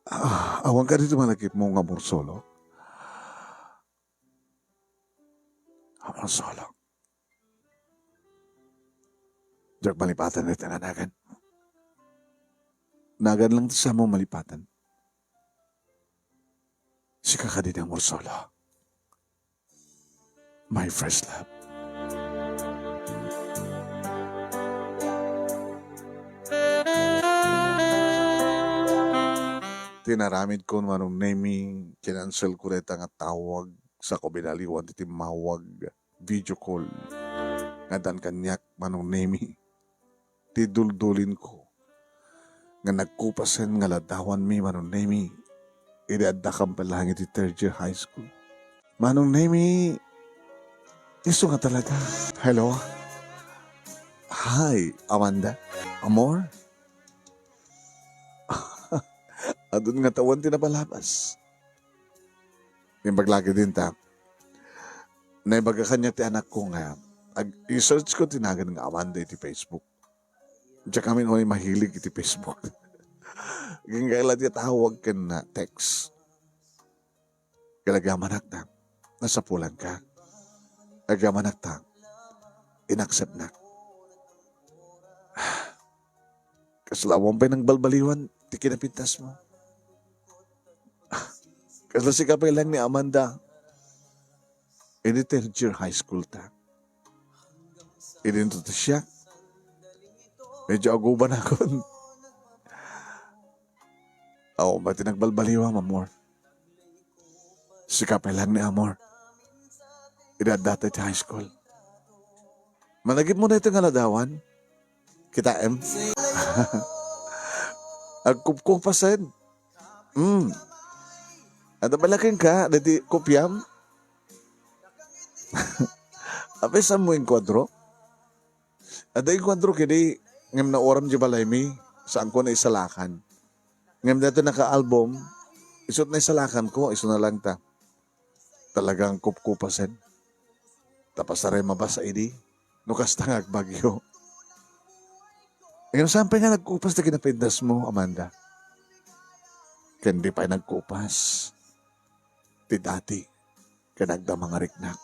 Ah, awan kadi ti malagipmo nga Amorsolo? Amorsolo. Diak malipatan dayta nga nagan. Nagan lang ti saanmo malipatan. Sika kadi ti Amorsolo. My first love. Tinaramidkon, Manong Nemi, kinanselko dayta nga tawag, sako binaliwan ti timmawag, video call. Nga addan kaniak, Manong Nemi, ti duldulinko nga nagkupasen nga ladawanmi, Manong Nemi, idi addakam pa lang iti third year high school. Manong Nemi, isu nga talaga. Hello? Hi, Amanda. Amor? Adun nga tawen ti napalabas. Imbag lagi dinta, naibaga kaniak ti anakko nga ag-, i-search ko ti nagan nga Amanda iti Facebook. Diak amin unay mahilig iti Facebook. Agingga la ti tawag ken, ah, text. Kalagyamanakda, nasapulanka. Agyamanak ta, inaccept-nak. Kasla awan pay nagbalbaliwan ti kinapintasmo. Kasla sika pay laeng ni Amanda. Idi third year high school ta. Idi introduce siak, medyo agubanakon. Awan pay ti nagbalbaliwam, amor. Sika pay laeng ni amor. Idi adda tayo ti high school. Managipmo daytoy nga ladawan? Kitaem? Agkupkupasen. Hmm. Adda pala kenka, daytoy kopiam? Apay, saanmo inkuadro? Adda inkuadro kadi, ngem nauram di balaymi, saanko naisalakan. Ngem daytoy naka-album, isu't naisalakanko, isuna laeng ta. Talagang kupkupasen. Ta pasaray mabasa idi, no kasta nga agbagyo. Ngem saan pay nga nagkupas ti kinapintasmo, Amanda? Ken di pay nagkupas ti dati ken agda mangariknak.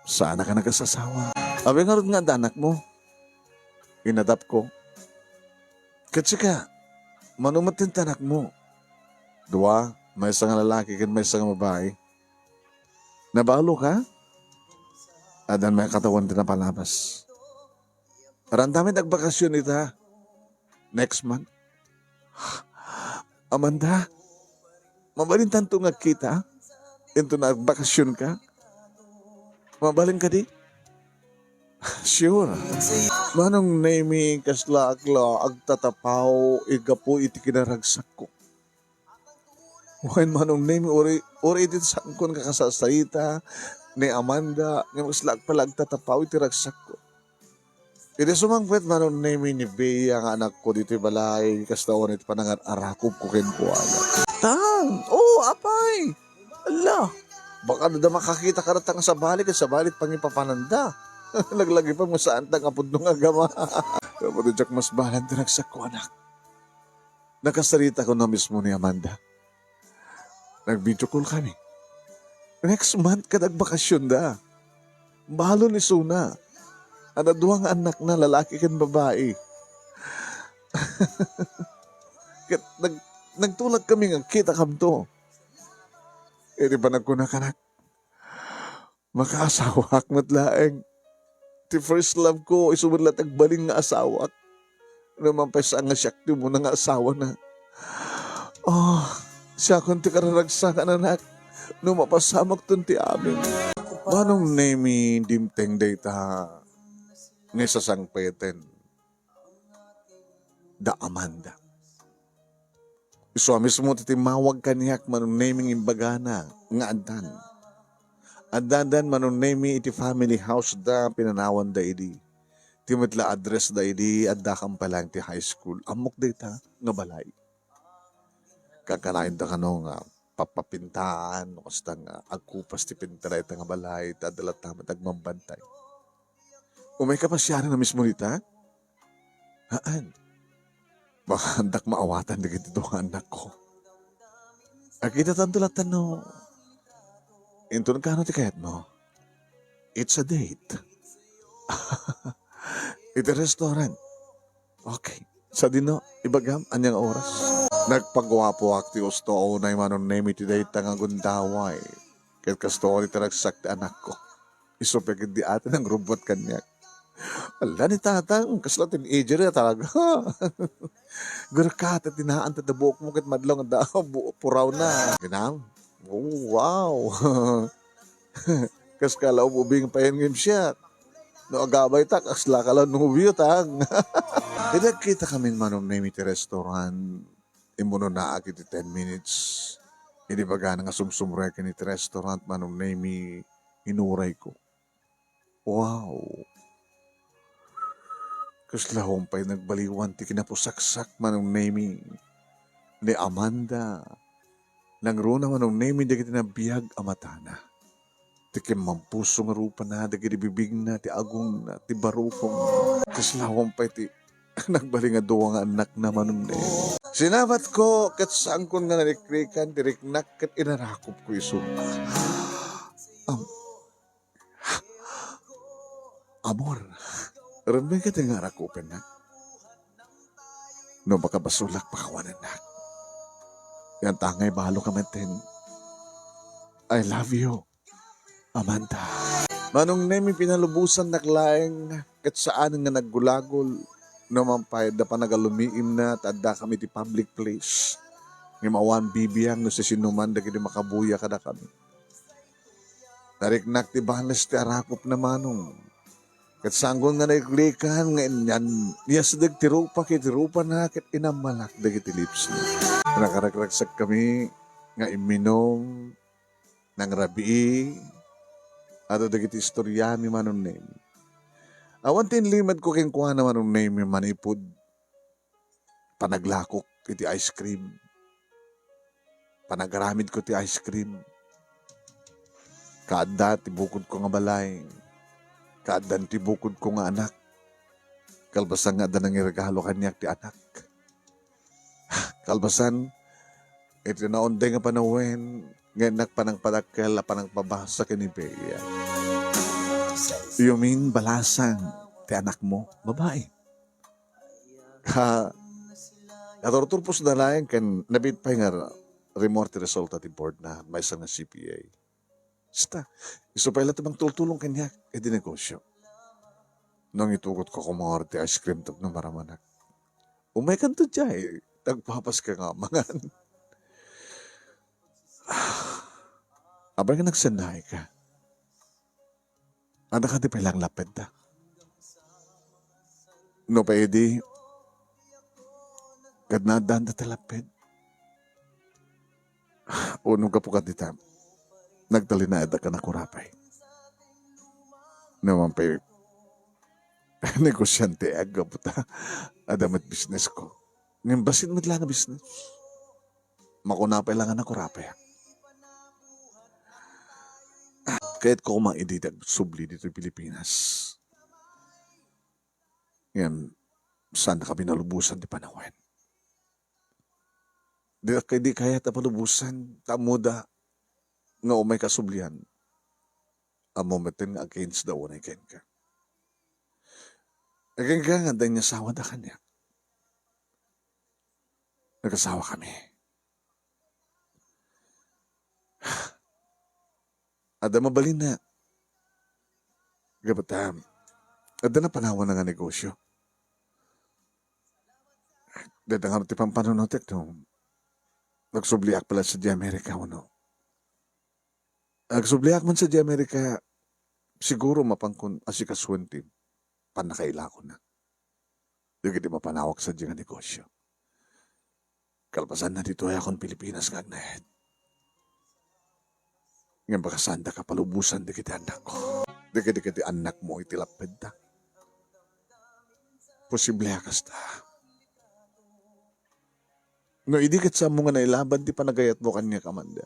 Saannak a nagasasawa. Apay ngarud nga adda anakmo? Inadapko. Ket sika, mano met ti anakmo? Dua, maysa nga lalaki ken maysa nga babai. Nabaloka? Addan met a katawan ti napalabas. Arantamin agbakasyon ita next month. Amanda, mabalintanto nga agkita? Inton agbakasyon ka? Mabalin kadi? Sure. Manong Nemi, kaslaak la agtatapaw gapu iti kinaragsakko. Wen, Manong Nemi, uri, uri iti saankon nga kasasarita ni Amanda, ngem kaslaak pay la agtatapaw iti ragsakko. Idi sumangpet, Manong Nemi, ni Bea nga anakko ditoy balay, kasta unay ti panangar-arakupko kenkuana. Tang! Oo, apay! Ala! Baka adda makakita kadata nga sabali ket sabali ti pangipapananda. Laglagipem nga saanta nga pudno nga agama. Apo, diak masbalan ti ragsakko, anak. Nakasaritak unay mismo ni Amanda. Nag-video call kami. Next month, ket agbakasyonda. Balon isuna. Adda dua nga annakna, lalaki ken babai. Ket nag-, nagtulagkami nga agkitakamto. Idi panagkunak, anak, makaasawak met laeng. Ti first love ko, isu met la ti agbalin nga asawak. No man pay saan nga siak ti umuna nga asawana. Ah, siakon ti kararagsakan, anak. No mapasamakton ti amin. Manong Nemi, dimteng dayta nga isasangpeten da Amanda. Isu a mismo ti timmawag kaniak, Manong Nemi, nga imbagana nga addan. Addadan, Manong Nemi, iti family house da, pinanawanda idi. Ti met la address da idi, adda kan pay laeng ti high school. Ammok dayta nga balay. Kankanayon da kano nga papapintaan, no kasta nga agkupas ti pinta dayta nga balay, ta adda latta met agmambantay. Umay ka pasiaren a mismo dita? Haan. Baka addak maawatan dagiti dua nga annakko. Agkitatanto latta no inton kano ti kayatmo. It's a date. Iti restaurant. Okay. Sadino, ibagam, ania nga oras? Nagpaguapoak ti usto a unay, Manong Nemi, ti dayta nga gundaway. Ket kastoy ti ragsak ti anakko. Isu pay ketdi ati nangrubbot kaniak. Ala ni tatang, kasla teenager a talaga. Gurkata ti naan ta buokmo ket madlaw nga da-, bu-, purawna. Ginam? Oh, wow. Kas ka la ubing payen ngem siak. No agabay ta, kasla ka la nobio, tang. Idi agkita kamin, Manong Nemi, ti restaurant, immunonaak iti ten minutes. Idi bagana nga sumsumrek iti restaurant, Manong Nemi, inurayko. Wow! Kasla awan pay nagbaliwan ti kinapusaksak, Manong Nemi, ni Amanda. Nangruna, Manong Nemi, dagiti nabiag a matana. Ti kimmampuso nga rupana, dagiti bibingna, ti agongna, ti barukongna. Kasla awan pay ti nagbalin nga dua nga annakna, Manong Nemi. Sinabatko ket saankon nga narikrikan ti riknak ket inarakupko isu. Am-, Amor, remmeng ket nga arakupennak. No makabasolak, pakawanennak. Yan ta nga ibalo ka metten. I love you, Amanda. Manong Nemi, pinalubosannak laeng ket saan nga naggulagol. No man pay, adda panagalumiimna ta addakami iti public place. Ngem awan bibiang no sisinoman dagiti makabuya kadakami. Nariknak ti banes ti arakupna, Manong. Ket sangkon nga naiklikan nga inyan, niyasdeg ti rupak iti rupana ket inammalak dagiti lipsna. Nakarakraksakkami nga imminum, nangrabii, adu dagiti istoriami, Manong Nemi. Awan ti inlimedko kenkuana, Manong Nemi, manipud panaglakok iti ice cream. Panagaramidko ti ice cream. Kaadda ti bukodko nga balay. Kaaddan ti bukodko nga anak. Kalpasan nga adda nangiregalo kaniak ti anak. Kalpasan, iti naunday nga panawen, nga innak panangpadakkel a panangpabasa ken ni Bea. You mean, balasang ti anakmo, babae? Ha, naturturpos na laeng ken nabiit pay nga rimmuar ti resulta ti board na maysa nga C P A. Basta, isu pay la ti mangtultulong kaniak iti negosyo. Nang itugotko koma ti ice cream tapno maramanak. Umaykanto diay, nagpapaska nga mangan. Apay nga nagsennayka? Adda kadi pay laeng lappedda? No pay idi, ket naaddaanda ti lapped. Wenno gapu kadita, nagtalinaedka a nakurapay. No man pay, negosianteak gapu ta adda met bisnesko. Ngem bassit met la nga bisnes. Makuna pay la nga nakurapayak. Kayatko koma idi ti agsubli ditoy Pilipinas. Ngem, saannaka binalubosan ti panawen. Di, di kayat a palubosan, ta ammoda nga umayka a sublian. Ammo metten nga against da unay kenka. Kenka nga adda inyasawada kaniak. Nagasawakami. Adda mabalinna. Gapu ta, adda napanawanna nga negosyo. Dayta ngarud ti pampanunotek no agsubliak pay la sadiay Amerika wenno. Agsubliak man sadiay Amerika, siguro mapankon asikasuen ti pannakailakona dagiti mapanawak sadiay nga negosyo. Kalpasanna ditoy, akon Pilipinas nga agnaed. Ngem baka saandaka palubosan dagiti annakko. Dagiti, dagiti annakmo iti lappedda. Posible a kasta. No idi ket saanmo nga nailaban ti panagayatmo kaniak, Amanda.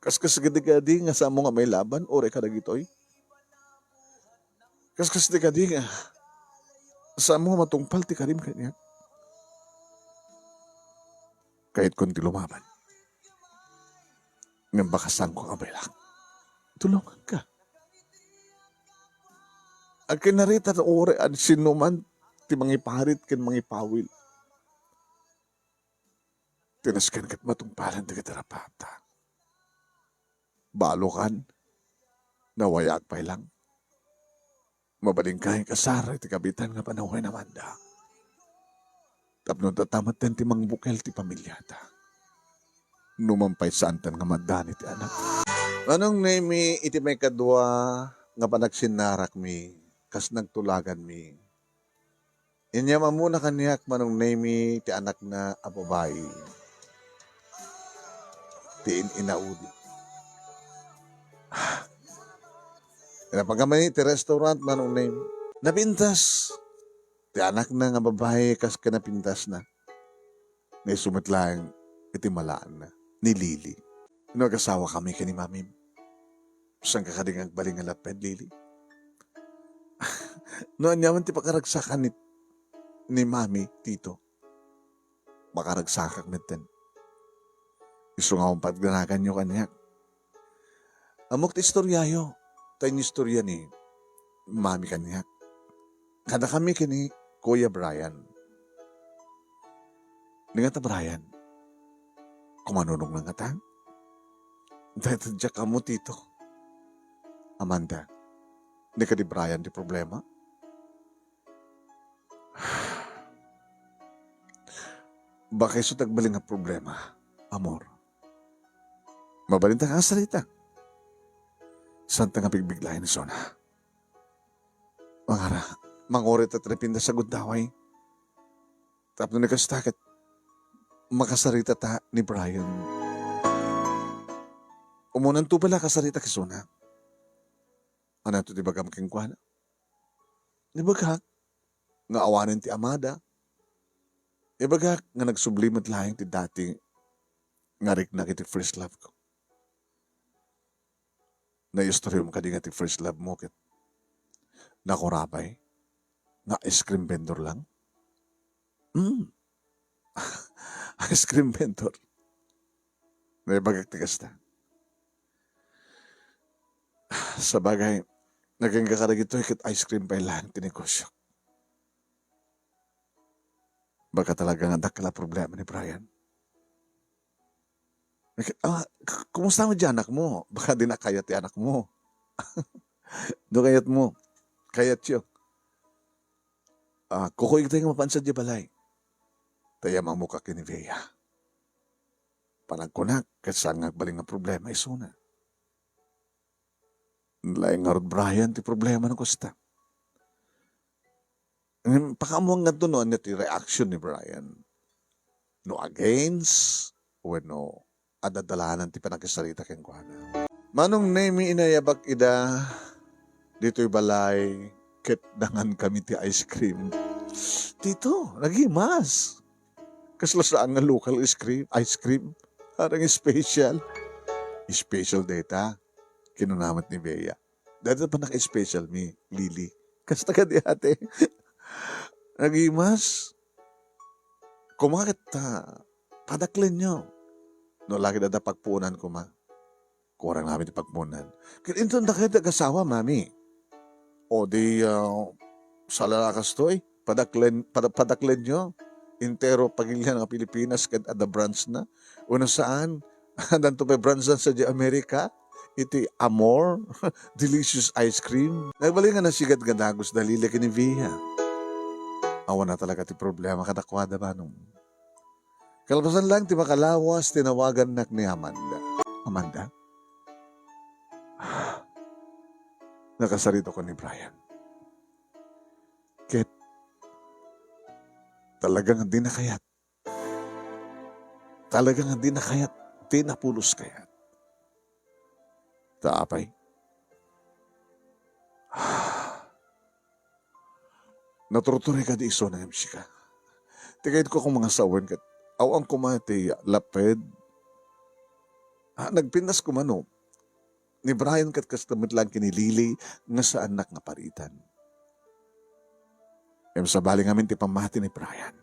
Kaskas kadi nga saanmo nga mailaban uray kadagitoy? Kaskas kadi nga saanmo nga matungpal ti karim kaniak? Kayatkon ti lumaban. Ngem baka saanko nga mailak. Tulonganka. Agkinarita uray a sinoman ti mangiparit ken mangipawil. Ti nasken ket matungpalen dagiti rapata. Balokan, nawayaak pay lang. Mabalinka a inkasar iti kabitan nga panawen, Amanda. Tapno data metten ti mangbukel ti pamiliata. No man pay saantan nga maddani ti anak. Manong Nemi, iti maikadua nga panagsinnarakmi, kas nagtulaganmi, inyam-ammona kaniak, Manong Nemi, ti anakna a babai. Ti in-inaudi. Napagami ti restaurant, Manong Nemi. Napintas ti anakna nga babai kas kinapintasna. Naisu met laeng iti malaanna ni Lily. No agasawakami ken ni Mamim, saanka kadi nga agbalin nga lapped, Lily? No aniaman ti pakaragsakan ni, ni Mami, Tito, makaragsakak metten. Isu nga awan pagdanaganyo kaniak. Ammok ti istoriayo, ta inistorya ni Mami kaniak. Kada kami ken ni Kuya Brian. Ni ngata, Brian, kumanunong na ngata? Dayta diak ammo, Tito. Amanda, ni kadi Brian ti problema? Baka isu ti agbalin nga problema, amor. Mabalinta nga asarita. Santa nga bigbiglayan isuna. Mangara, manguray ta tripinda sa gundaway. Tapno ni kasta ket makasarita ta ni Brian. Umunan to bala kasarita kisuna. Ania to ti bagam kenkuana? Ibagak nga awanen ti amada. Ibagak nga nagsubli met laeng ti dati nga riknak iti first love ko. Naistoryo mo kadi nga ti first love mo ket nakurabay nga ice cream vendor lang? Hmm. Ice cream vendor. Naibagak ti kasta. Sabagay, nagingga kadagitoy ket ice cream pay laeng ti negosyo. Baka talaga nga dakkel a problema ni Brian. Nag-, ah, k-, kumusta met di anak mo? Baka di na kayat ti anak mo. No kayat mo? Kayatyo. Ah, kukuyeg tayo nga mapan sadiay balay. Ta ammok a ken ni Bea. Panagkunak, ket saan nga agbalin nga problema isuna. Laeng ngarud, Brian, ti problema no kasta. Ngem, pakaammuan ngarud no ania ti reaction ni Brian. No against, wenno adadalanan ti panakisarita kenkuana. Manong Nemi, inayabak ida ditoy balay ket nangan kami ti ice cream. Tito, nagimas. Kasla saan nga local ice cream, ice cream. Parang special. Special dayta. Kinuna met ni Bea. Dayta pay naka-special mi, Lily. Kasta kadi ate. Nagimas. Kumaket ta. Padaklenyo. No, lagi dada pagpunan kuma. Kurang namin ti pagpunan. Ket inton dakayo ti agasawa, mami. O di, ah, salalakas to, eh. Padaklen, pada-, padaklenyo. Entero pagilian nga Pilipinas ket adda branch na. Wenno saan, addanto pay branch na sadiay America. Iti Amor, delicious ice cream. Nagbalin nga nasigad nga dagus da Lily ken ni Bea. Awan na talaga ti problema kadakuada, manong. Kalpasan lang ti makalawas, tinawagannak ni Amanda. Amanda? Nakasarita ko ni Brian. Ket talaga nga di na kayat. Talaga nga di na kayat. Di na pulos kayat. Ta apay? Naturturay kadi isuna ngem sika. Ti kayatko a mangasawen ket awan koma ti laped. Ah, nagpintas koma no ni Brian ket kasta met laeng ken ni Lily nga saannak nga paritan. Ngem sabali ngamin ti pammati ni Brian.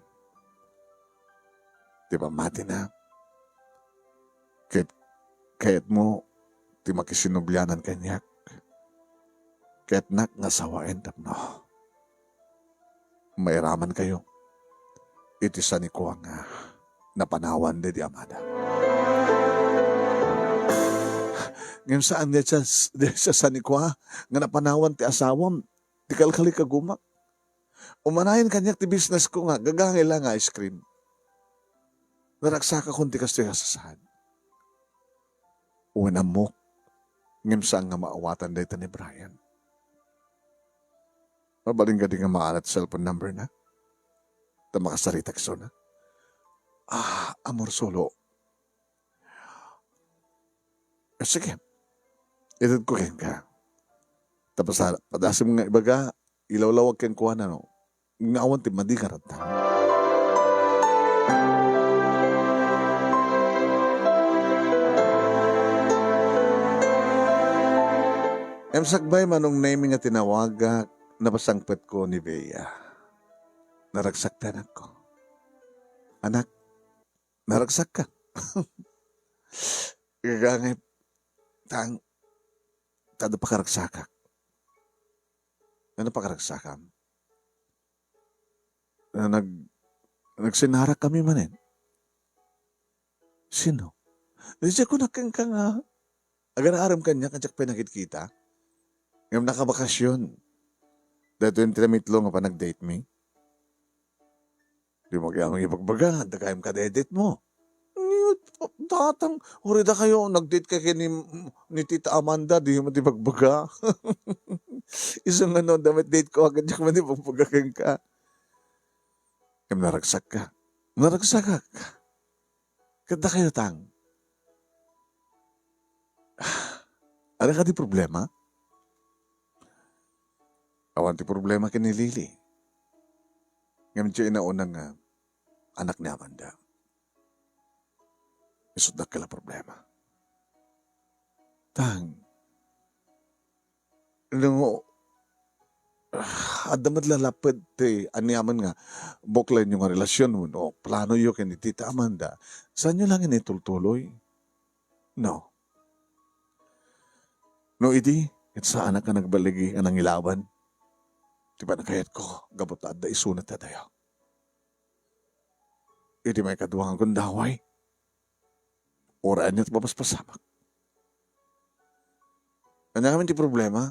Ti pammatina. Ket kayatmo ti makisinublianan kaniak. Kayatnak nga sawaen tapno mairamankayo iti sanikua nga napanawan daydi amada. Ngem saan dayta, dayta sanikua nga napanawan ti asawam, ti kalkali kagumak. Umanayen kaniak ti business ko nga gagangay la nga ice cream. Naragsakakon ti kastoy a sasaad. Wen ammok, ngem saan nga maawatan dayta ni Brian. Mabalin kadi nga maala ti cellphone number na? Ta makasaritak isuna. Ah, amor, solo. Eh, sige. Itedko kenka. Tapos, ah, padasem nga ibaga, ilawlawag kenkuana, no? Nga awan ti madi nga raddam. Em, sakbay, Manong Nemi, nga tinawagak, napasangpetko ni Bea. Naragsak ti anakko. Anak, naragsakka. Gagangay, tang, Kada pakaragsakak. Ano pakaragsakam? Na nag-, nagsinarak kami manen. Sino? Di siya kunak kenka nga, agar-arem kaniak, a diak pay nakidkita. Ngem nakabakasyon. Daytoy ti namitlo nga panag-date mi. Dimo kayat ibagbaga, adda gayam kadate-date mo. Ni, datang, huri dakayo, nag-date ka ken ni, ni Tita Amanda, dimo ti ibagbaga. Isu nga no, adda met date ko, agud diak man ibagbaga kenka. Ngem naragsak ka. Naragsakak. Ket dakayo, Tang. Adda kadi problema? Awan ti problema ken ni Lily. Ngem diay nauna nga anak ni Amanda. Isut dakkel a problema. Tang, no, ah, adda met la lapped ti aniaman nga buklayenyo nga relasion wenno planoyo ken ni Tita Amanda, saanyo laengen itultuloy? No. No idi, ket saanak a nagbaligi a nangilaban ti pannakayatko gapu ta adda isuna ti adayo. Iti maikadua nga gundaway, uray ania ti mapaspasamak. Ania ngamin ti problema?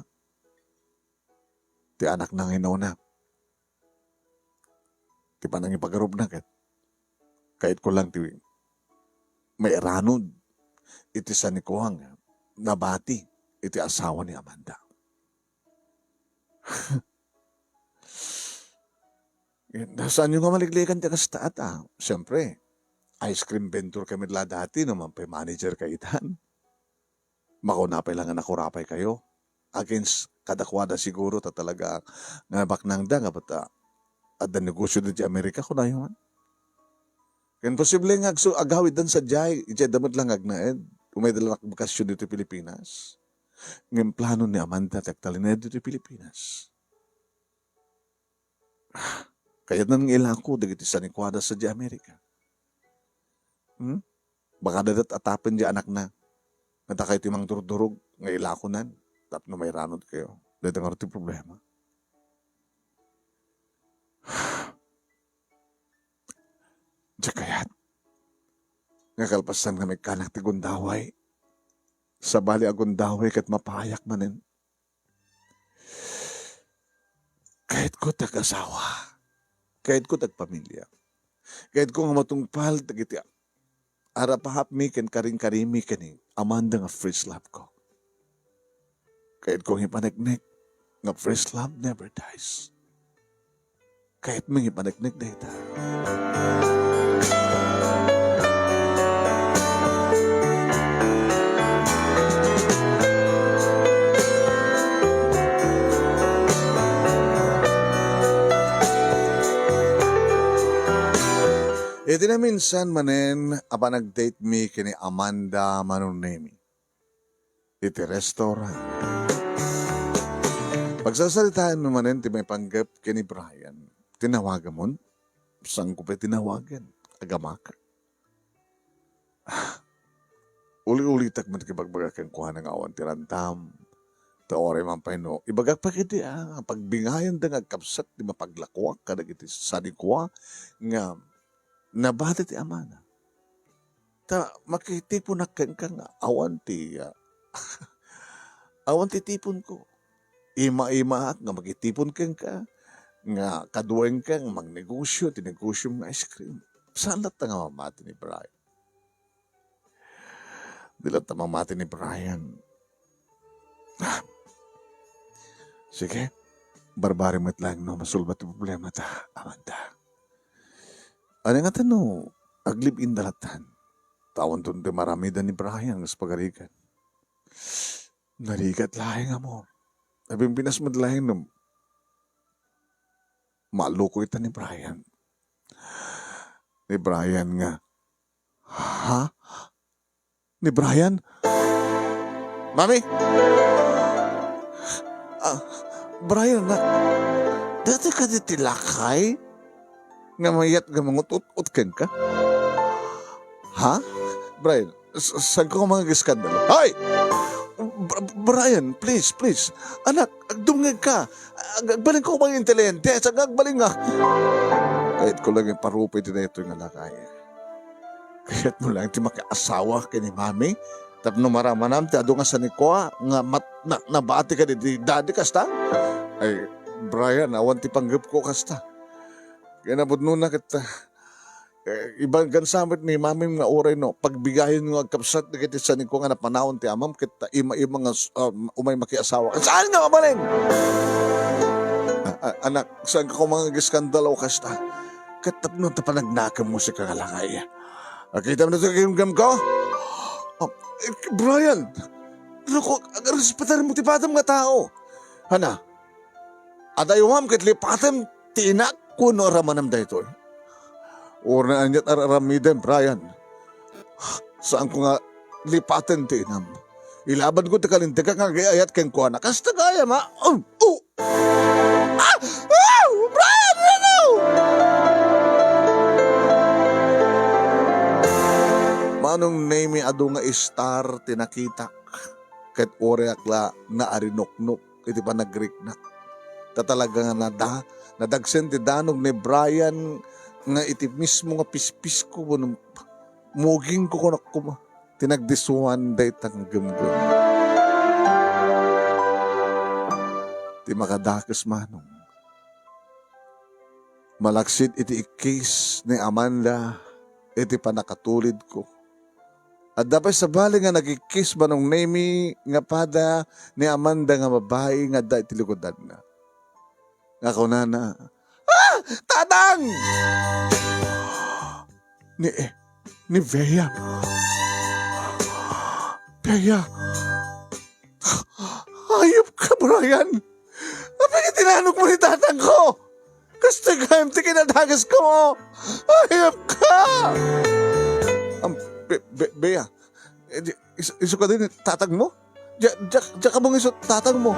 Ti anakna nga inawna. Ti panangipagarupna ket kayatko lang ti mairanod iti sanikua nga nabati iti asawa ni Amanda. Saanyo nga maliglegan ti kasta, a? Siempre, ice cream vendor ka met la dati, no man pay manager ka itan. Makuna pay la nga nakurapay kayo. Against kadakuada siguro ta talaga nga nabaknangda nga batta adda negosyo ditoy Amerika, kunayo man. Ken posible nga agsu-, agawiddan sadiay, idiay da met la nga agnaed, umayda la nakabakasyon ditoy Pilipinas. Ngem plano ni Amanda ti agtalinaed ditoy Pilipinas. Kayatna nga ilako dagiti sanikuada sadiay Amerika. Hmm? Baka dadat atapen diay anakna. Nga dakayo ti mangdurdurog nga ilakonan tapno mairanod kayo. Dayta ngarud ti problema. Diak kayat nga kalpasan nga maikkanak ti gundaway, sabali a gundaway ket mapayak manen. Kayatko ti agasawa. Kayatko ti agpamilia. Kayatko nga matungpal dagiti arap-arapmi ken karin-karinmi ken ni Amanda nga first love ko. Kayatko nga ipaneknek nga first love never dies. Kayatmi nga ipaneknek dayta. Iti naminsan manen a panagdate mi ken ni Amanda Manunemi iti restaurant. Pagsasaritaenmi manen ti maipanggep ken ni Brian. Tinawagamon? Saanko pay tinawagan. Agamakak. Uli-ulitak met ti ibagbaga kenkuana nga awan ti rantam. Ta uray man pay no, ibagak pay ketdi a pagbingayanda nga agkabsat ti mapaglakoak kadagiti sanikua nga nabati ti amana. Ta makitiponak kenka nga awan ti, ah, awan ti tiponko. Ima-imaak nga makitipon kenka, nga kaduaenka nga magnegosyo ti negosiom nga ice cream. Saan latta nga mamati ni Brian? Di latta mamati ni Brian. Ah. Sige, barbari met laeng no masolba ti problemata, Amanda. Ania ngata no aglive-in da lattan? Ta awanton ti maaramidan ni Brian nga pagarigan. Narigat laeng, amor. Napimpinas met laeng no maloko ita ni Brian. Ni Brian nga, ha? Ni Brian? Mami? Ah, Brian, anak, daytoy kadi ti lakay nga mayat nga mangut-ut-ot kenka? Ha? Brian, s-, saanka nga mangiskandalo? Hoy! Br-, Brian, please, please. Anak, agdumngegka. Ag-, agbalinko koma nga inteligente, sa agbalin nga. Kayatko lang iparupo iti daytoy nga lakay. Kayatmo lang ti makiasawa ken ni Mami tapno maramanam ti adu nga sanikua nga mat-, na-, nabati kadi daddy kasta? Ay, Brian, awan ti panggepko kasta. Kinapudnona ket, ah, eh, ibagansa met ni Mamim nga uray no pagbigayon nga agkabsat dagiti sanikua nga napanawan ti amam ket ta ima-ima nga s-, ah, umay makiasawa. Saan nga mabalin? Ah, ah, anak, saanka koma nga agiskandalo kasta? Ket tapno ta panagnakemmo, sika nga lakay. Nakitam daytoy gimgam ko? Ah, eh, Brian, naku, agrespetarmo ti padam nga tao. Hana, adaywam ket lipatem ti inak wenno aramanam daytoy? Uray aniat ar-aramidem, Brian. Saanko nga lipaten ti inam. Ilabanko ti kalintegak nga agay-ayat kenkuana. Kasta gayam, a? Oh! Oh! Ah! Ah! Brian, ano? Manong Nemi, adu nga istar ti nakitak. Ket uray ak la naarinuknok iti panagriknak. Ta talaga nga nada-, nadagsen ti danog ni Brian nga iti mismo nga pispisko wenno mugingko, kunak koma, ti nagdiswan dayta nga gemgem. Ti makadakes, Manong, malaksid iti ikkis ni Amanda iti pannakatulidko. Adda pay sabali nga nagikkis Manong Nemi nga pada ni Amanda nga babai nga adda iti likudanna. Nga kunana, "Ah! Tatang!" Ni, ni Bea. Bea! Ayop ka, Brian! Apay nga tinanokmo ni tatangko? Kastoy gayam ti kinadakes ko! Ayop ka! Am, Be-, Be-, Bea, eh, di, is-, isu kadi ni tatangmo? Dia, dia, dia ka mangisu tatangmo.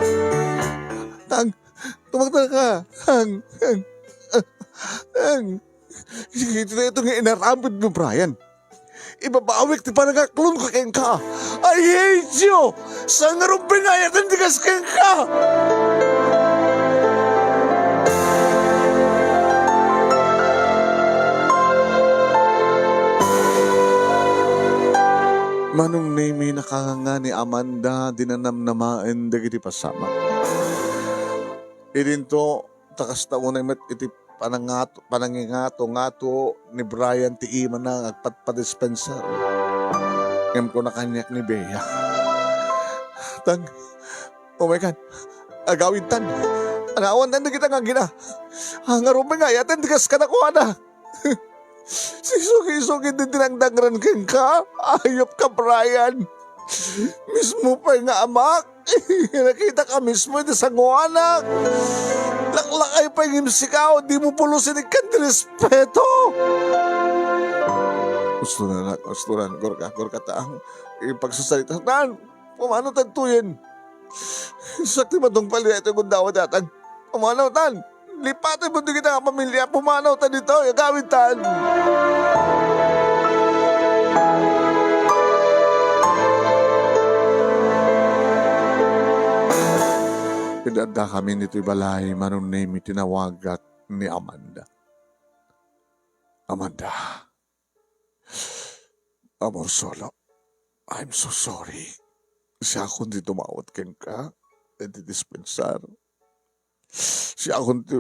Tang, tumagda ka. Tang, tang, tang. Sige, ito na ito nga inaramid mo, Brian. Ibabawik ti panangaklonko kenka. I hate you! Saan nga rumbeng nga ayaten ti kas kenka? Manong Nemi, nakanganga ni Amanda, dinanamnamaen dagiti pasamak. Idinto, ta kasta unay met iti panangato-, panangingato-ngato ni Brian ti imana nga agpadpadispensar. Ngem kuna kaniak ni Bea, "Tang, umaykan, agawidtan. Anawantan dagita nga agina. Nga rumbeng nga ayaten ti kas kadakuada." Sisugi-sugi ti dinangdangran kenka. Ayop ka, Brian. Mismo pay nga amak, nakita ka mismo iti sangoanak. Laklakay pay ngem sika, dimo pulos inikkan ti respeto. Ustoran, anak, ustoran. Gorka, gorka ta ang ipagsasalita. Tan, pumanaw ta ditoyen. Sakti matungpal daytoy gundaway, tatang. Pumanaw tan. Lipaten mo dagita nga pamilia. Pumanaw ta ditoy. Agawid tan. Idi addakami ditoy balay, Manong Nemi, tinawagak ni Amanda. Amanda, Amor Solo, I'm so sorry. Siakon ti tumawad kenka iti dispensar. Siakon ti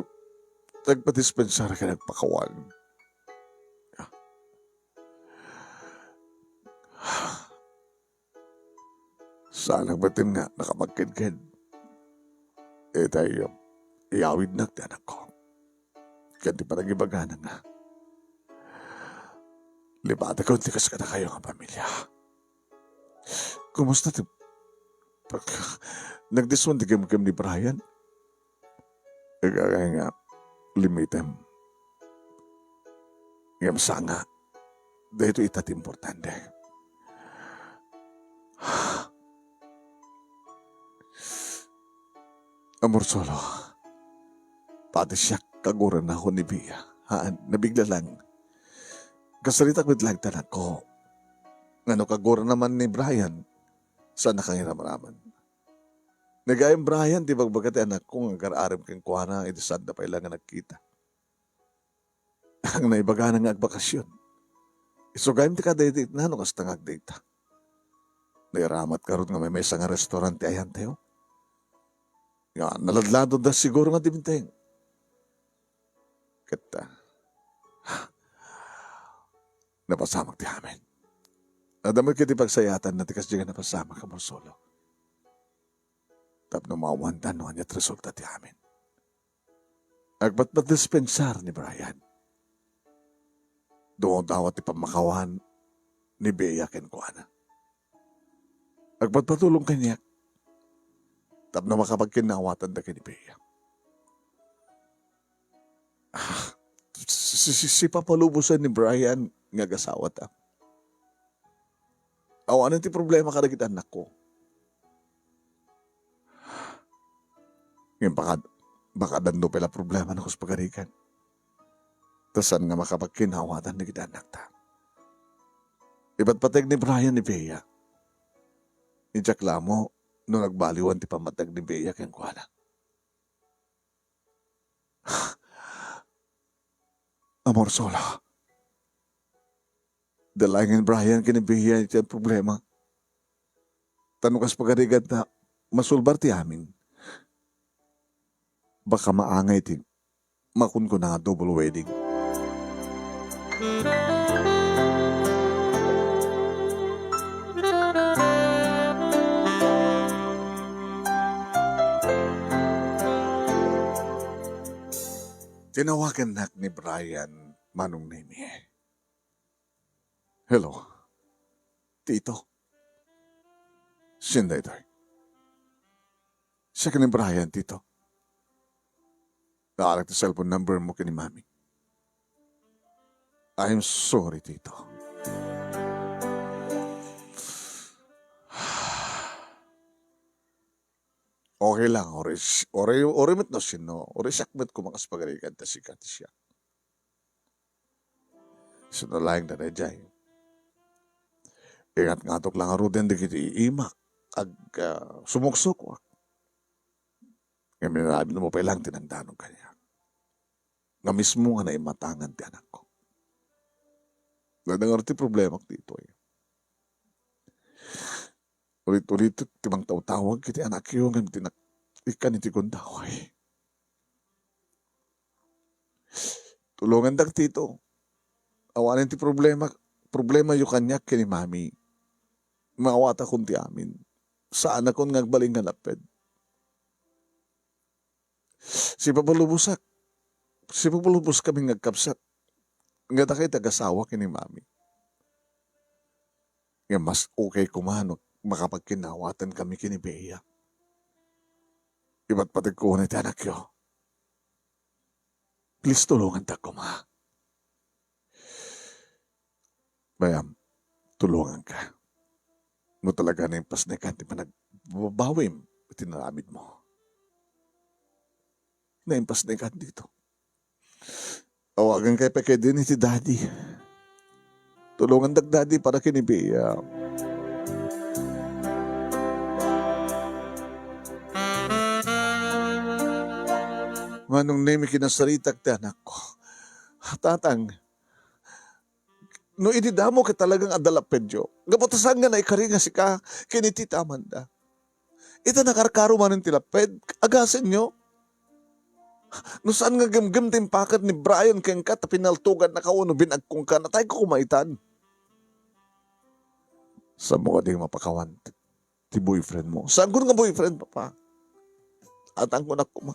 nagpadispensar ken nagpakawan. Saanak metten nga nakapagkedked. Itay, iyawidnak ti anakko. Ken ti panagibagana nga, lipatekon ti kas kadakayo nga pamilia. Kumusta ti pag-, nagdiswan ti gemgem ni Brian? Agagay nga, limitem. Ngem sanga, daytoy ita ti importante. Amor Solo, pati siak kaguranakon ni Bea. Haan, nabigla lang. Kasaritak met laeng ti anakko. Ngano kagurana man ni Brian, saan a kangiramraman. Ni gayam Brian ti ibagbaga ti anakko nga agar-arem kenkuana idi saanda pay la nga nagkita. Ang naibagana nga agbakasyon. Isu gayam ti kadate itna no kasta nga agdate. Nairamat garud nga maymaysa nga restaurant ti ayantayo. Nga naladladonda siguro nga dimteng. Ket, ah, napasamak ti amin. Adda met ket ti pagsayatanna ti kasdi nga napasamak, Amor Solo. Tapno maawandan no ania ti resulta ti amin. Agpatpatdispensar ni Brian. Dumawdawa ti pammakawan ni Bea kenkuana. Agpatpatulong kaniak tapno makapagkinnaawatan da ken ni Bea. Ah, si, si, si papalubosan ni Brian nga agasawata. Awanen ti problema kadagiti annakko. Ngem baka, baka adda pay la problema no kas pagarigan. Ta saan nga makapagkinnaawatan dagiti annakta. Ipatpateg ni Brian ni Bea. Idiak la ammo no nagbaliwan ti pammateg ni Bea kenkuana. Amor Solo. Adda laengen Brian ken ni Bea iti problema. Ta no kas pagarigan ta masulbar ti amin, baka maangay ti makunkuna nga double wedding. Tinawagannak ni Brian, Manong Nemi. Hello. Tito. Sino daytoy? Siak ni Brian, Tito. Naarak ti cellphone number mo ken ni Mami. I'm sorry, Tito. Okay lang, uray, uray, uray met no sino, uray siak met koma kas pagarigan ta sika ti siak. Isu laeng daydiay. Ingatngatok la ngaruden dagiti imak, ag-, ah, sumuksukoak. Ngem inaramidmo pay laeng ti nangdanon kaniak. Nga mismo nga naimatangan ti anakko. Adda ngarud ti problemak ditoy. Ulit-ulitek ti mangtawtawag iti anakyo ngem ti nak-, ikkan iti gundaway. Tulongandak, Tito. Awanen ti problema, problemayo kaniak ken ni Mami. Maawatakon ti amin. Saanakon nga agbalin nga lapped. Sipapalubosak. Sipapaluboskami nga agkabsat. Nga dakay ti agasawa ken ni Mami. Nga mas okay koma no makapagkinnaawatankami ken ni Bea. Ipatpategko unay ti anakyo. Please, tulongantak koma. Bayam, tulonganka. No talaga naimpasnekan ti panagbabawim iti inaramidmo. Naimpasnekan dito. Awaganka pay ketdin iti Daddy. Tulongandak, Daddy, para ken ni Bea. Manong Nemi, kinasaritak ti anakko. Tatang, no idi damo ket talagang adda lappedyo, gapu ta saan nga naikari nga sika ken ni Tita Amanda. Ita nakarkaro manen ti lapped, agasenyo. No saan nga gemgem ti impakat ni Brian kenka ta pinaltogannaka wenno binagkongka, natayko koma itan. Saanmo kadi nga mapakawan ti boyfriend mo? Saan nga boyfriend, Papa? Atangko na koma.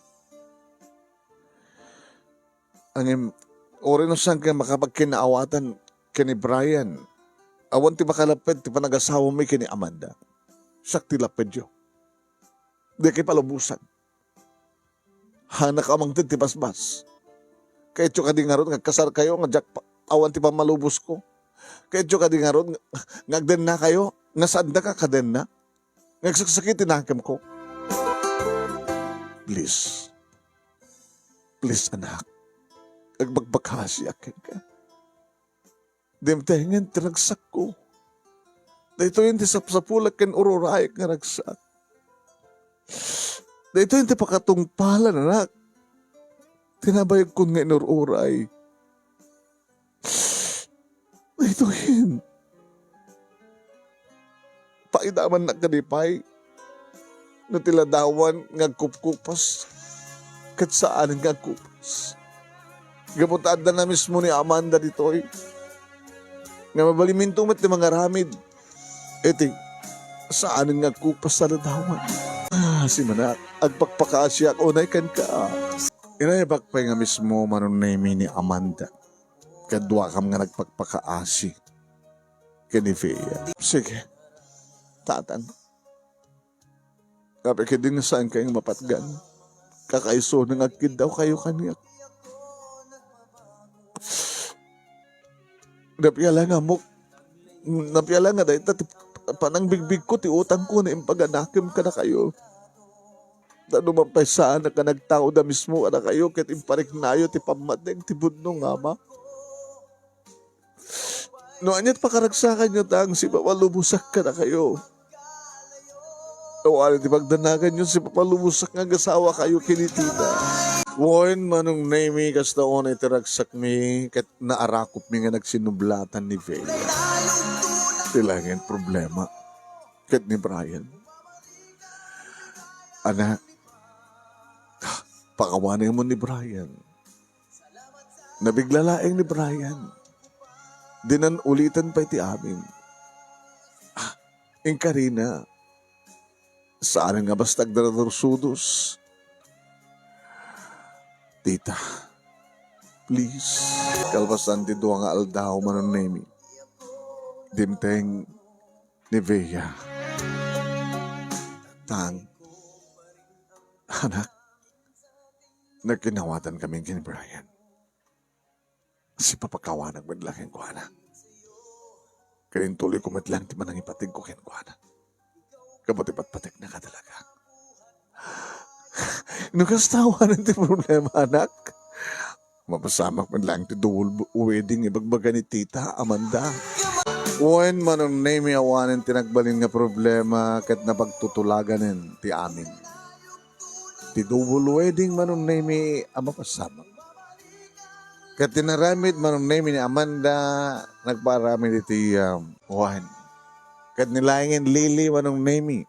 Ngem, uray no saan nga makapagkinnaawatan ken ni Brian, awan ti makalapped ti panagasawa mi ken ni Amanda. Siak ti lappedyo. Dikay palubosan. Hanak a mangted ti basbas. Kayatyo kadi ngarud nga agkasarkayo nga diak pa-, awan ti pammalubosko? Kayatyo kadi ngarud nga, nga agdennakayo nga saandaka kadenna? Nga agsaksakit ti nakemko? Please. Please, anak. Agbagbakasiak kenka. Dimtengen ti ragsakko. Daytoyen ti sapsapulek ken ururaek nga ragsak. Daytoy ti pakatungpalan, anak. Ti nabayagkon nga inur-uray. Daytoyen. Paidamannak kadi pay. No ti ladawan nga agkupkupas, ket saanen nga agkupas. Gapu ta adda na mismo ni Amanda ditoy. Nga mabaliminto met ti mangaramid. Iti, saanen nga agkupas a ladawan. Ah, simanak, agpakpakaasiak unay kenka. Inayabak pay nga mismo Manong Nemy ni Amanda. Kaduakam nga nagpakpakaasi ken ni Vea. Sige, Tatang. Apay ketdi nga saan kayo nga mapatgan? Kakaiso nga agkiddawkayo kaniak. Napiala nga muk-, napiala nga dayta ti panangbigbigko ti utangko nga impaganakem kadakayo. Ta no man pay saan a nagtaud a mismo kadakayo ket impariknayo ti pammateg ti pudno nga ama. No aniat pakaragsakanyo, Tang, sipapalubosak kadakayo. Awan ti pagdanaganyo, sipapalubosak nga agasawakayo ken ni Tita. Wen, Manong Nemy, kasta unay ti ragsakmi ket naarakopmi nga nagsinublatan ni Vea. Ti laeng problema ket ni Brian. Anak, pakawanenmo ni Brian. Nabigla laeng ni Brian. Dinan ulitan pay ti amin. Ah, inkarina. Saan nga basta agdadursudos. Tita, please. Kalpasan ti dua nga aldaw, Manong Nemy. Dimteng ni Vea. Tang, anak, nagkinawatan kami ken ni Brian. Sipapakawanak met la kenkuana. Ket intuloyko met lang ti panangipategko kenkuana. Gapu ti patpategna ka talaga. No kasta, awanen ti problema, anak. Mapasamak met lang ti double wedding ibagbaga ni Tita Amanda. Wen, Manong Nemy, awanen ti nagbalin nga problema ket napagtutulaganen ti amin. Ti double wedding, Manong Nemy, a mapasamak. Ket ti naramid, Manong Nemy, ni Amanda, nagpaaramid iti, um, wine. Ket ni laengen Lily, Manong Nemy,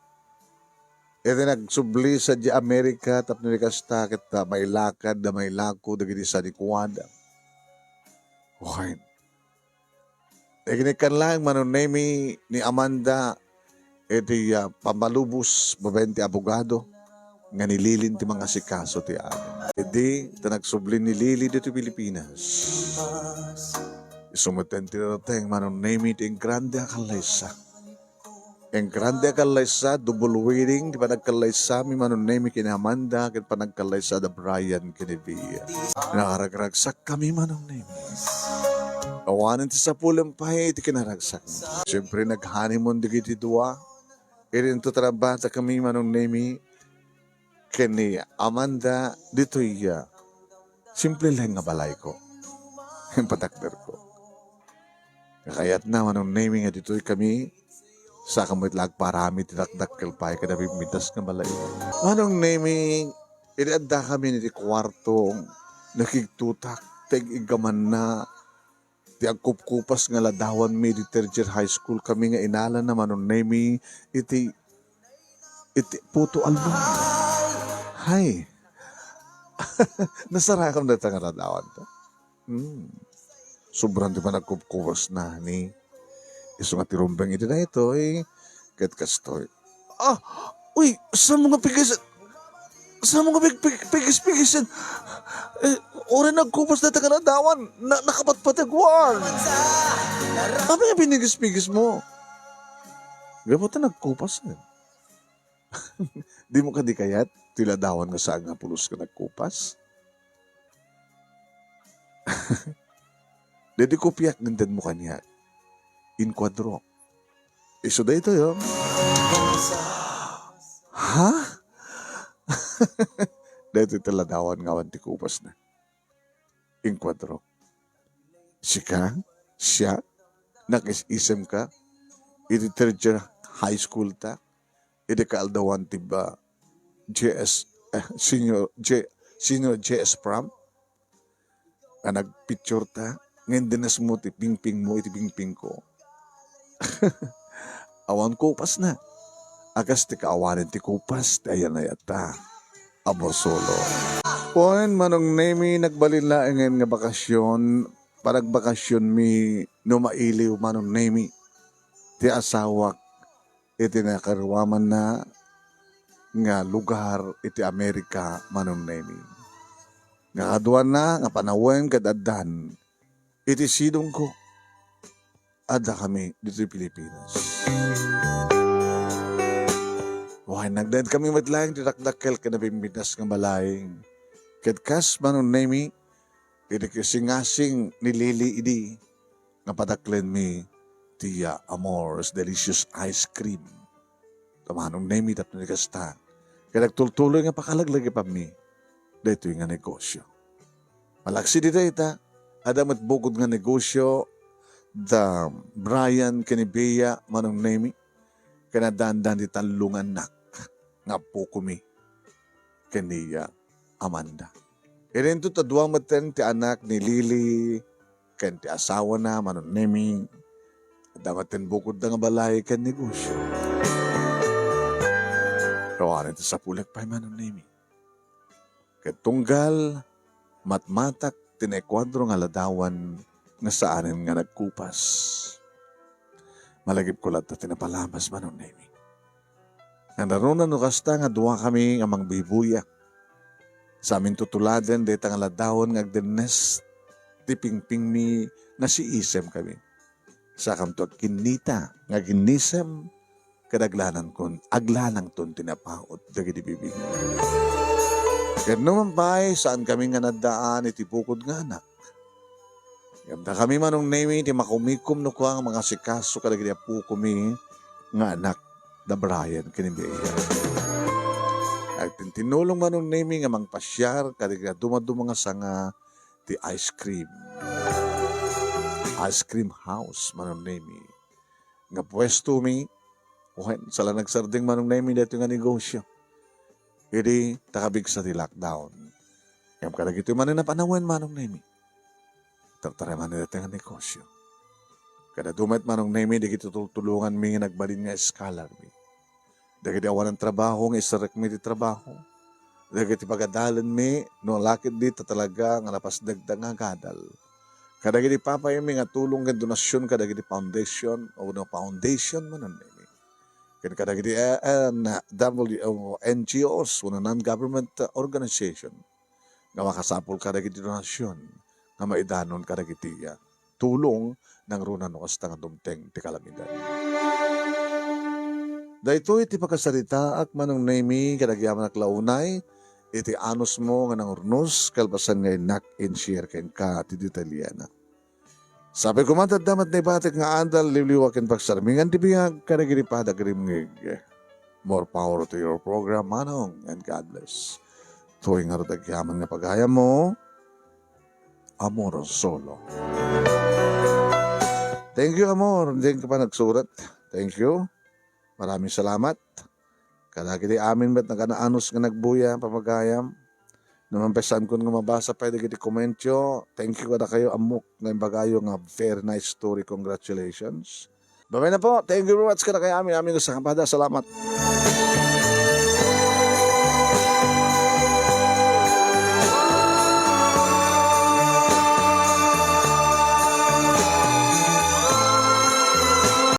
iti nagsubli sadiay Amerika tapno di kasta ket, ah, mailakad a mailako dagiti sanikuada. Wine. Inikkan laeng, Manong Nemy, ni Amanda iti, ah, pammalubos babaen ti abogado nga ni Lily ti mangasikaso ti amin. Idi ta nagsubli ni Lily ditoy Pilipinas, isu met ti nateng, Manong Nemy, ti ingrande a kallaysa. Ingrande a kallaysa, double wedding ti panagkallaysami, Manong Nemy, ken ni Amanda, ket panagkallaysa da Brian ken ni Vea. Nakaragragsakkami, Manong Nemy. Awanen ti sapulem pay iti kinaragsakmi. Siempre, nag-honeymoon dagiti dua. Idinto ta nabbatakami, Manong Nemy, ken ni Amanda ditoy, ah, simple laeng nga balayko. Impatakderko. Kayatna, Manong Nemy, nga ditoy kami, saka met la agparami ti dakdakkel pay kada pimmitas nga balay. Manong Nemy, idi addakami iti kuarto, nakigtutak ti ig-iggamanna ti agkupkupas nga ladawanmi iti third year high school kami nga inalana, Manong Nemy, iti, iti puto album. Hay. Nasarakam dayta nga ladawan ta. Hmm. Sobran ti panagkupkupasna, ni. Isu nga ti rumbeng iti daytoy, ket kastoy. Ah! Uy, saan mo nga pigis-, saan mo nga pig-, pig-, pigis-pigisen? Eh, uray nagkupas dayta nga ladawan, na-, nakapatpateg wan. Apay nga pinigis-pigis mo? Gapu ta nagkupas, eh. Di mo kadi kayat ti ladawan nga saan nga pulos nga nagkupas? Daydi kopiak nga intedmo kaniak. Inkuadro. Isu daytoy, oh. Ha? Daytoy ti ladawan nga awan ti kupasna. Inkuadro. Sika? Siak? Nakis-isemka? Iti third year high school ta? Iti kaaldawan ti ba-, J S, eh, Senior J, Senior J S Pram, nga nagpicture ta, nga dinnesmo ti pingpingmo iti pingpingko. Awan kupasna. A kas ti kaawanen ti kupas ti ayan-ayatta. Amor solo. Wen, Manong Nemi, nagbalin laengen nga bakasyon, panagbakasyonmi no mailiw, Manong Nemi, ti asawak iti nakaruamanna nga lugar iti Amerika, Manong Nemi. Nga kaduana nga panawen ket addan iti sidongko, adda kami ditoy Pilipinas. Wen, nagnaed kami met laeng ti dakdakkel ken nabimbintas nga balay. Ket kas, Manong Nemi, iti kasingasing ni Lily idi nga padaklenmi ti, ah, Amor's Delicious Ice Cream. Ta, Manong Nemi, tapno di kasta, ket agtultuloy nga pakalaglagipanmi daytoy nga negosyo. Malaksid iti dayta, adda met bukod nga negosyo da Brian ken ni Bea, Manong Nemi, ken addandan ti tallo nga annak nga appokomi ken ni, ah, Amanda. Idinto ta dua metten ti anak ni Lily ken ti asawana, Manong Nemi. Adda metten bukodda nga balay ken negosyo. Awanen ti sapulek pay, Manong Nemi. Ket tunggal matmatak ti naikuadro nga ladawan nga saanen nga nagkupas. Malagipko latta ti napalabas, Manong Nemi. Ngaruna no kasta nga duakami nga mangbuybuya. Sa amin tutuladen dayta nga ladawan nga agdennes ti pingpingmi nga siisemkami. Sakamto agkinnita nga aginnisem ket aglanankon, aglanangton ti napaut dagiti bibingmi. Ket no man pay, saankami nga naddaan iti bukod nga anak. Ngem dakami, Manong Nemi, ti makumikom no kua nga mangasikaso kadagiti appokomi nga anak da Brian ken ni Bea. Agtintinulong, Manong Nemi, nga mangpasiar kadagiti dumaduma nga sanga ti ice cream. Ice cream house, Manong Nemi. Nga puestomi, wen, sala nagsardeng, Manong Nemi, daytoy nga negosyo. Idi ta kabigsa ti lockdown. Ngem kadagitoy manen a panawen, Manong Nemi, tartaremanmi daytoy nga negosyo. Ket adu met, Manong Nemi, dagiti tultulonganmi nga nagbalin nga scholarmi. Dagiti awanan trabaho nga iserrekmi ti trabaho. Dagiti pagadalenmi, no la ketdi ta talaga nga napasdekda nga agadal. Kadagiti papaymi nga tulong ken donasyon kadagiti foundation, o no foundation, Manong Nemi. Ken kadagiti, eh, eh, na, W O N G Os, wenno non-government organization, nga makasapul kadagiti donasyon nga maidanon kadagiti, ah, tulong nangruna no kasta nga dumteng ti kalamidad. Daytoy ti pakasaritaak, Manong Nemi, ket agyamanak la unay iti anusmo nga nangurnos kalpasan nga innak in-share kenka ti detalyena. Sapay koma ta adda met naibatik nga adal, liwliwa ken pagsarmingan ti biag kadagiti padagrimngeg. More power to your program, Manong, and God bless. Toy ngarud agyaman nga pagayammo, Amor Solo. Thank you, Amor. Thank you pa nagsurat. Thank you. Maraming salamat. Kadagiti amin met nga nakaanus nga nagbuya, pamagayam. No man pay saankon nga mabasa pay dagiti komentyo, thank you kadakayo, ammok nga imbagayo nga very nice story. Congratulations. Bye-bye na po. Thank you very much kadakayo amin, amin nga sakapada. Salamat.